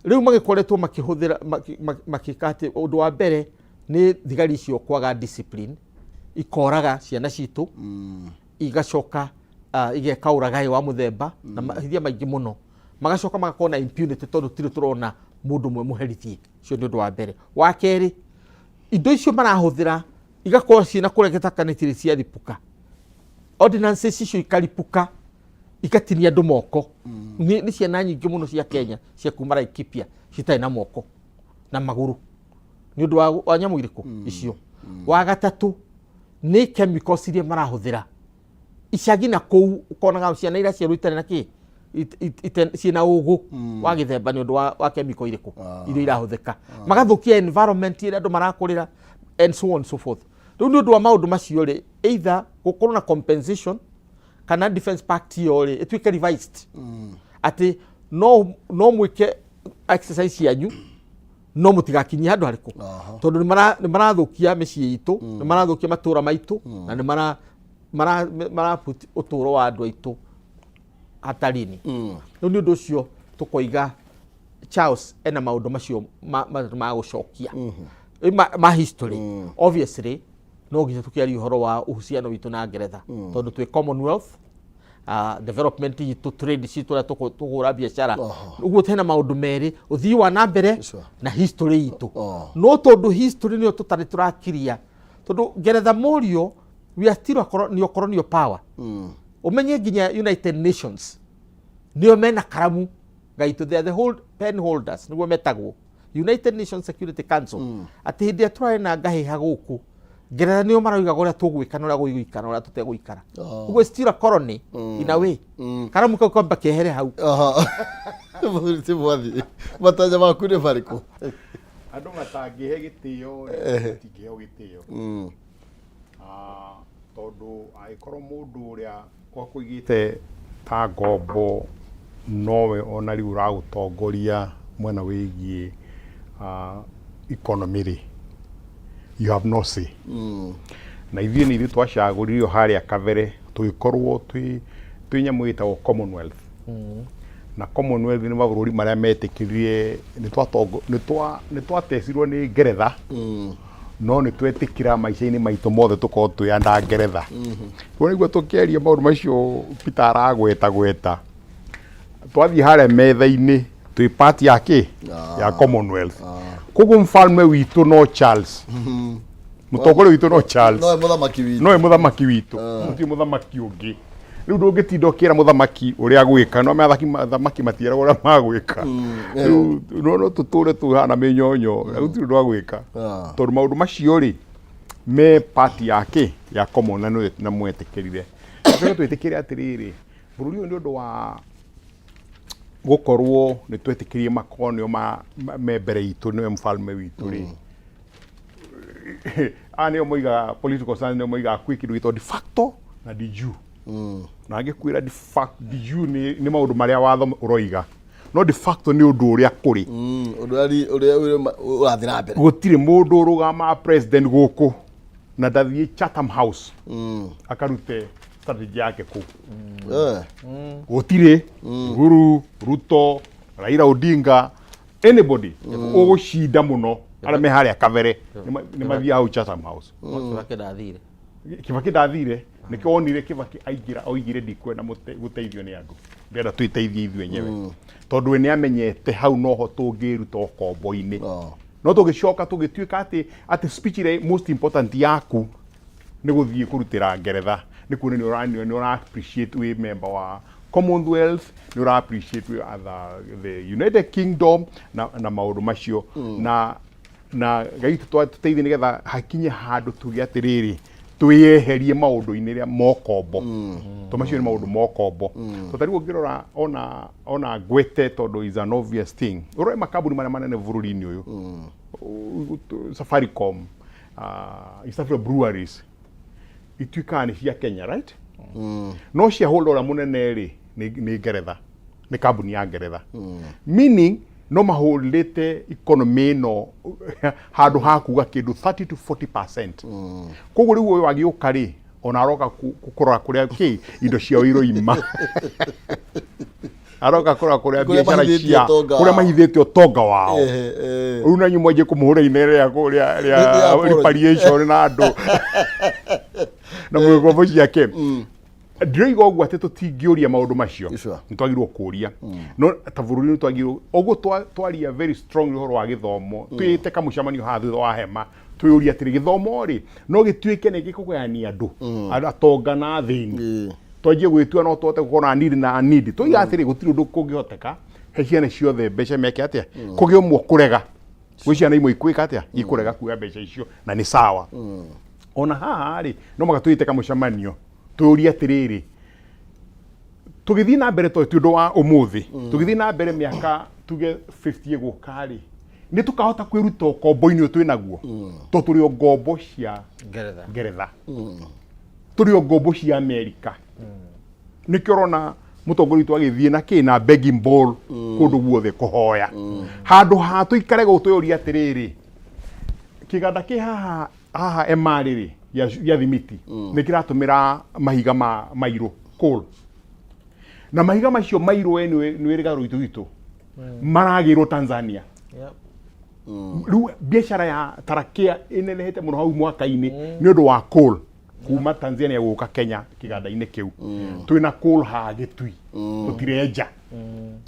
Rĩu magĩkoretwo makĩhũthĩra makĩka atĩ ũndũ wa mbere nĩ thigari icio kwaga discipline, ikoraga ciana citũ, igacoka igeka ũragai wa mũthemba na mahithia maingĩ mũno, magacoka magakorwo na impunity tondũ tirĩ tũrona mũndũ ũmwe mũherithie. Ũcio nĩ ũndũ wa mbere. Wa kerĩ, indo icio marahũthĩra igakorwo ciĩna kũrĩa kana itirĩ ciaripũka, ordinances icio ikaripũka igatinia andũ moko. Nĩ ciana nyingĩ mũno cia Kenya cia kuma Laikipia citarĩ na moko na magũrũ nĩ ũndũ wa nyamũ irĩkũ icio. Wa gatatũ nĩ chemicals iria marahũthĩra icagi na kũu, ũkonaga ciana iria ciarwo itarĩ na kĩ ciĩna ũgũ wa gĩthemba nĩ ũndũ wa chemical irĩkũ iria irahũthĩka, magathũkia environment ĩrĩa andũ marakũrĩra and so on and so forth. Rĩu nĩ ũndũ wa maũndũ macio rĩ, either gũkorwo na compensation kana defense pact ĩyo rĩ ĩtuĩke revised, atĩ no mwĩke exercise cianyu no mũtigakinyie handũ harĩkũ, tondũ nĩ marathũkia mĩciĩ itũ, nĩ marathũkia matũra maitũ, na nĩ mara mara mara put ũtũũro wa andũ aitũ hatarini. Rĩu nĩ ũndũ ũcio tũkoiga Charles ena maũndũ macio ma gũcokia ma history. Obviously no nginya tũkĩaria ũhoro wa uhusiano witũ na Ngeretha, tondũ twĩ Commonwealth, development itũ, trade citũ, ũrĩa tũkũhũra biacara ũguo, hena maũndũ merĩ, ũthii wa na mbere na history itũ. No tondũ history nĩyo tũtarĩ tũrakiria, tondũ Ngeretha mũrio, we are still a neo colonial power. Ũmenye nginya United Nations nĩo mena karamu gaitũ, they are the hold, pen holders, nĩguo metagwo United Nations Security Council, atĩ hĩndĩ ĩrĩa tũrarĩ na ngahĩha gũkũ, Ngeretha nĩo maraugaga ũrĩa tũgwĩka na ũrĩa gũgũikara na ũrĩa tũtegũikara. Ũguo it's still a colony in a way. Karamu kau kamba kehere hau. Mũthuri ti Mwathi, matanya maku nĩ marĩkũ? Andũ matangĩhe gĩtĩo rĩ, matingĩheo gĩtĩo. Tondũ angĩkorwo mũndũ ũrĩa wakũigĩte ta ngombo nowe ona rĩu ũragũtongoria mwena wĩgiĩ economy rĩ, you have no say. Na ithuĩ nĩ ithuĩ twacagũririo harĩa kabere tũgĩkorwo twĩ nyamũ ĩtagwo Commonwealth, na Commonwealth nĩ mabũrũri marĩa metĩkĩrire nĩ twatecirwo nĩ Ngeretha, no nĩ twetĩkĩra maica-inĩ maitũ mothe tũkorwo twĩ anda Ngeretha. Rĩu nĩguo tũkĩaria maũndũ macio Peter aragweta gweta, twathiĩ harĩa metha-inĩ twĩ part ya kĩ ya Commonwealth. Koguo mfalme witũ no Charles, mũtongoria witũ no Charles. Nowe mũthamaki witũ. Nowe mũthamaki witũ, gũtirĩ mũthamaki ũngĩ. Rĩu ndũngĩtinda ũkĩra mũthamaki ũrĩa gwĩka, no athamaki matieragwo ũrĩa magwĩka. Rĩu no tũtũre tũhana mĩnyonyo, gũtirĩ ũndũ wa gwĩka, tondũ maũndũ macio rĩ me part ya kĩ ya common na na mwetĩkĩrire. Tũcoke twĩtĩkĩre atĩrĩrĩ, bũrũri ũyũ nĩ ũndũ wa gũkorwo nĩ twetĩkĩrie makorwo nĩo me mbere itũ, nĩwe mfalme witũ rĩ, aya nĩo moigaga political science, nĩo moigaga kwĩ kĩndũ gĩtagwo de facto na de jure. Na ngĩkwĩra de facto, de jure nĩ maũndũ marĩa watho ũroiga, no de facto nĩ ũndũ ũrĩa kũrĩ. Ũndũ ũrĩa ũrathiĩ na mbere. Gũtirĩ mũndũ ũrũgamaga president gũkũ na ndathiĩ Chatham House akarute strategy yake kũu. Gũtirĩ. Uhuru, Ruto, Raila Odinga. Anybody ũgũcinda mũno arĩa me harĩa kabere nĩ mathiaga hau Chatham House. Kibaki ndathire. Kibaki ndathire, nĩkĩo wonire Kibaki aingĩra oigire, "Ndikwenda gũteithio nĩ andũ, ndĩrenda twĩteithie ithuĩ enyewe," tondũ we nĩ amenyete hau noho tũngĩruta ũkombo-inĩ. No tũgĩcoka tũgĩtuĩka atĩ speech ĩrĩa most important yaku nĩ gũthiĩ kũrutĩra Ngeretha, nĩ kuona nĩ ũra appreciate wĩ member wa Commonwealth, nĩ ũra appreciate wĩ other the United Kingdom na maũndũ macio. Na Ngai tũteithie nĩgetha hakinye handũ tuge atĩrĩrĩ, twĩyeherie maũndũ-inĩ rĩa mokombo, to macio nĩ maũndũ mokombo. To ta rĩu ũngĩrora ona ngwete, tondũ is an obvious thing, ũrore makambuni marĩa manene bũrũri-inĩ ũyũ, Safaricom, East Africa Breweries, ituĩkaga nĩ cia Kenya, right? No shareholder ũrĩa mũnene rĩ, nĩ Ngeretha, nĩ kambuni ya Ngeretha, meaning no mahũrĩte economy ĩno handũ ha kuga kĩndũ 30 to 40%. Koguo rĩu ũyũ agĩũka rĩ, ona aroka kũrora kũrĩa kĩ indo ciao iroima, aroka kũrora kũrĩa Kũrĩa biacara mahithĩtie cia ũtonga kũrĩa wao. mahithĩte ũtonga wao. Ehe, eh. Rĩu nanyu mwanjie kũmũhũra inere rĩa rĩa Rĩa rĩa apology. repatriation na andũ na ngombo ciake. Ndiroiga ũguo atĩ tũtingĩũria maũndũ macio. Nĩ twagĩrĩirwo kũũria, no ta bũrũri nĩ twagĩrĩirwo ũguo twaria very strongly ũhoro wa gĩthomo, twĩte kamũcemanio haha thutha wa hema, twĩyũrie atĩrĩ, gĩthomo rĩ, no gĩtuĩke nĩ gĩkũgayania andũ atonga na athĩni? Twanjie gwĩtua no tũhote gũkorwo na need na need, tũiga atĩrĩ, gũtirĩ ũndũ kũngĩhoteka he ciana ciothe mbeca meke atĩa, kũgĩa ũmwe kũrega, gwĩ ciana imwe ikwĩka atĩa, ikũrega kuoya mbeca icio, na nĩ sawa. Ona haha rĩ, no mũhaka twĩte kamũcemanio, twĩyũrie atĩrĩrĩ, tũgĩthiĩ na mbere, tondũ ti ũndũ wa ũmũthĩ, tũgĩthiĩ na mbere mĩaka tuge 50 ĩgũka rĩ, nĩ tũkahota kwĩruta ũkombo-inĩ ũyũ twĩ naguo? Tondũ tũrĩ o ngombo cia Ngeretha. Ngeretha, tũrĩ o ngombo cia Amerika. Nĩkĩo ũrona mũtongoria witũ agĩthiĩ na kĩ na begging bowl kũndũ guothe kũhoya, handũ ha tũikare gũkũ twĩyũrie atĩrĩrĩ, kĩganda kĩ haha haha Emari rĩ, gĩa thimiti, nĩ kĩratũmĩra mahiga ma mairũ, coal, na mahiga macio mairũ we nĩ wĩrĩga rũitũ witũ maragĩrwo Tanzania. Rĩu biacara ya tarakia ĩnenehete mũno hau mwaka-inĩ nĩ ũndũ wa coal kuma Tanzania gũka Kenya kĩganda-inĩ kĩu. Twĩna coal haha Gĩtui, tũtirenja.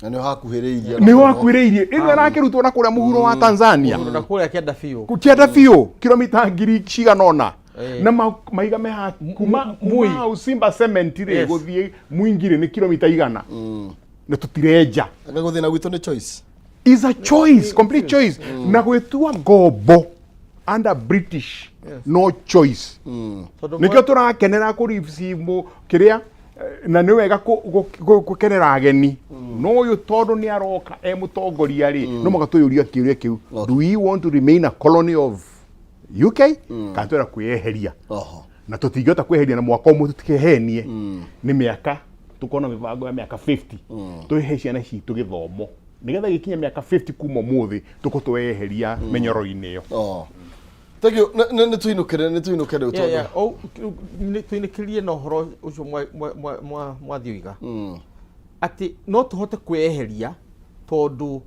Na nĩho hakuhĩrĩirie. Nĩho hakuhĩrĩirie, ĩno ĩrakĩrutwo na kũrĩa mũhuro wa Tanzania. Na kũrĩa kĩanda biũ. Kĩanda biũ, kilomita ngiri cigana ũna. Eh. Na mahiga me haha kuma hau Simba Cement rĩ, gũthiĩ Mwingirĩ nĩ kilomita 100, na tũtirenja. Anga gũthĩna gwitũ nĩ choice. Is a choice, complete choice, na gwĩtua ngombo under British, no choice. Tondũ Nĩkĩo tũrakenera kũricimu kĩrĩa, na nĩ wega gũkenera ageni, no ũyũ tondũ nĩ aroka e mũtongoria rĩ, no mũhaka twĩyũria kĩũria kĩu: do we want to remain a colony of UK, kana twenda kwĩyeheria? Na tũtingĩhota kwĩyeheria na mwaka ũmwe, tũtikehenie, nĩ mĩaka tũkorwo na mĩbango ya mĩaka 50, tũhe ciana citũ gĩthomo nĩgetha gĩkinye mĩaka 50 kuma ũmũthĩ tũkorwo tweyeheria mĩnyoro-inĩ ĩyo. Oh. Thank you. Nĩ tũinũkĩre, nĩ tũinũke rĩu tondũ. Yeah. Oh, tũinĩkĩrie na ũhoro ũcio mwathiũiga atĩ no tũhote kwĩyeheria, tondũ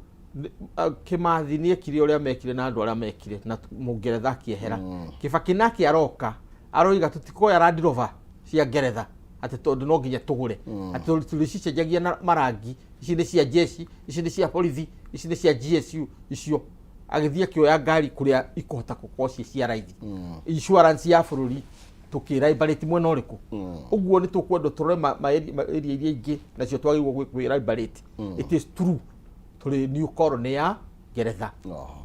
Kĩmathi nĩ ekire ũrĩa mekire na andũ arĩa mekire na Mũngeretha akĩehera. Kĩbakĩ nake aroka aroiga tũtikoya Land Rover cia Ngeretha atĩ tondũ no nginya tũgũre, atĩ tũrĩcicenjagia na marangi, ici nĩ cia jeshi, ici nĩ cia borithi, ici nĩ cia GSU icio. Agĩthiĩ akĩoya ngari kũrĩa ikũhota gũkorwo ciĩ cia raithi. Insurance ya bũrũri tũkĩraibarĩti mwena ũrĩkũ? Ũguo nĩ tũkwendwo tũrore ma area iria ingĩ nacio twagĩrĩirwo kwĩraibarĩti. It is true tũrĩ new colony ya Ngeretha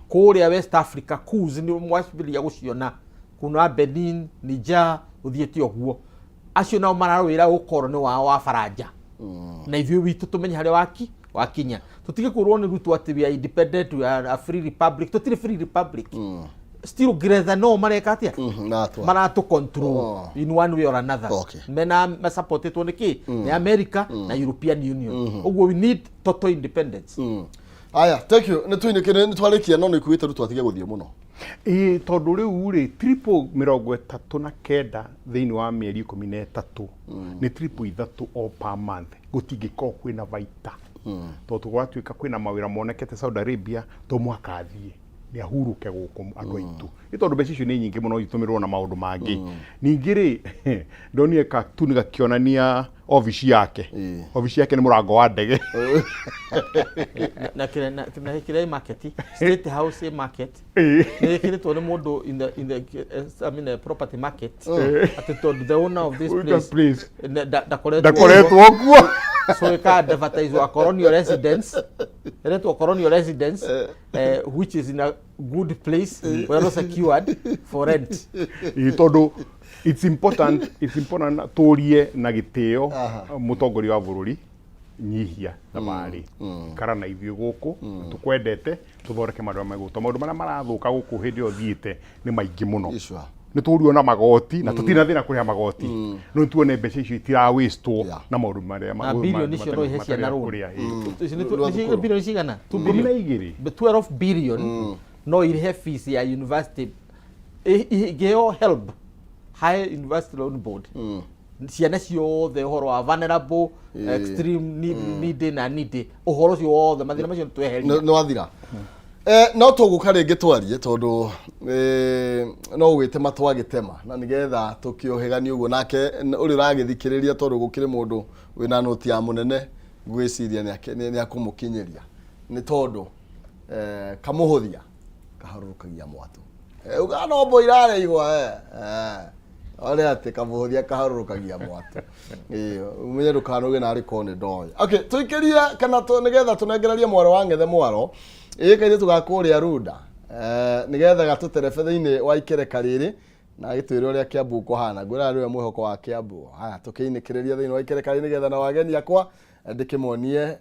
kũrĩa West Africa. Coups nĩ mwambĩrĩria gũciona kuna Benin, Niger, ũthiĩte ũguo. Acio nao mararũĩra ũkoroni wao wa Faranja, na ithuĩ witũ tũmenye harĩa wakinya, tũtige kwĩrwo nĩ Ruto atĩ we are independent, we are a free republic. Tũtirĩ free republic still. Ngeretha no mareka atĩa? Na atwa. Maratũ control in one way or another. Mena masupportĩtwo nĩ kĩ? Nĩ America na European Union. Ũguo we need total independence. Aya, thank you. Nĩ tũinũkĩre, nĩ twarĩkia, no nĩ kuĩte rĩu twatige gũthiĩ mũno. Ĩĩ, tondũ rĩu rĩ, triple 39 thĩinĩ wa mĩeri 13 nĩ triple ithatũ o per month, gũtingĩkorwo kwĩna baita. Tondũ gwatuĩka kwĩna mawĩra monekete Saudi Arabia, to mũhaka athiĩ nĩ ahurũke gũkũ andũ aitũ, nĩ tondũ mbeca icio nĩ nyingĩ mũno itũmĩrwo na maũndũ mangĩ. Ningĩ rĩ, ndonire katuni gakĩonania obici yake. Obici yake nĩ mũrango wa ndege. Na kĩrĩa market, State House market, nĩ ĩkĩrĩtwo nĩ mũndũ in the I mean, property market, atĩ tondũ the owner of this The place place. Ndakoretwo Ndakoretwo kuo. So ĩka advertise wa colonial residence, ĩretwo colonial residence, which is in a good place, well secured, for rent. Ĩ, tondũ it's important tũrie na gĩtĩo mũtongoria wa bũrũri, nyihia thabarĩ, ikara na ithuĩ gũkũ tũkwendete, tũthondeke maũndũ marĩa megũtũ, maũndũ marĩa marathũka gũkũ hĩndĩ ĩyo thiĩte nĩ maingĩ mũno. Nĩ tũrio na magoti na tũtirĩ na thĩna kũrĩha magoti, no tuone mbeca icio itirawĩstwo na maũndũ marĩa Na bilioni icio no ihe ciana rũni. Kũrĩa, ĩ. Icio nĩ bilioni cigana? 2 12. 12 billion no irihe fees ya university ingĩheo HELB, High University Loan Board, ciana ciothe, ũhoro wa vulnerable, extreme needy na needy, ũhoro ũcio wothe, mathĩna macio nĩ tweheria. Nĩ wathira. No tũgũka rĩngĩ twarie, tondũ no ũgĩtema twagĩtema na nĩgetha tũkĩũhĩganie ũguo nake ũrĩa ũragĩthikĩrĩria, tondũ gũkĩrĩ mũndũ wĩna noti ya mũnene, ngwĩciria nĩ akũmũkinyĩria, nĩ tondũ kamũhũthia kaharũrũkagia mwatũ. Uga no mbo irareigwa ore atĩ kamũhũthia kaharũrũkagia mwatũ. Ĩĩ, umenye ndũkanoge narĩ korwo nĩ ndoĩ. Okay, tũikĩrie kana nĩgetha tũnengererie mwaro wa ng'ethe mwaro ĩĩ kairĩtu ga kũrĩa Runda, nĩgetha gatũterebe thĩinĩ wa ikereka rĩrĩ na agĩtwĩre ũrĩa Kiambu kũhana. Ngwĩra rĩwe mwĩhoko wa Kiambu. Haya, tũkĩinĩkĩrĩria thĩinĩ wa ikereka rĩrĩ nĩgetha na wageni akwa ndĩkĩmonie.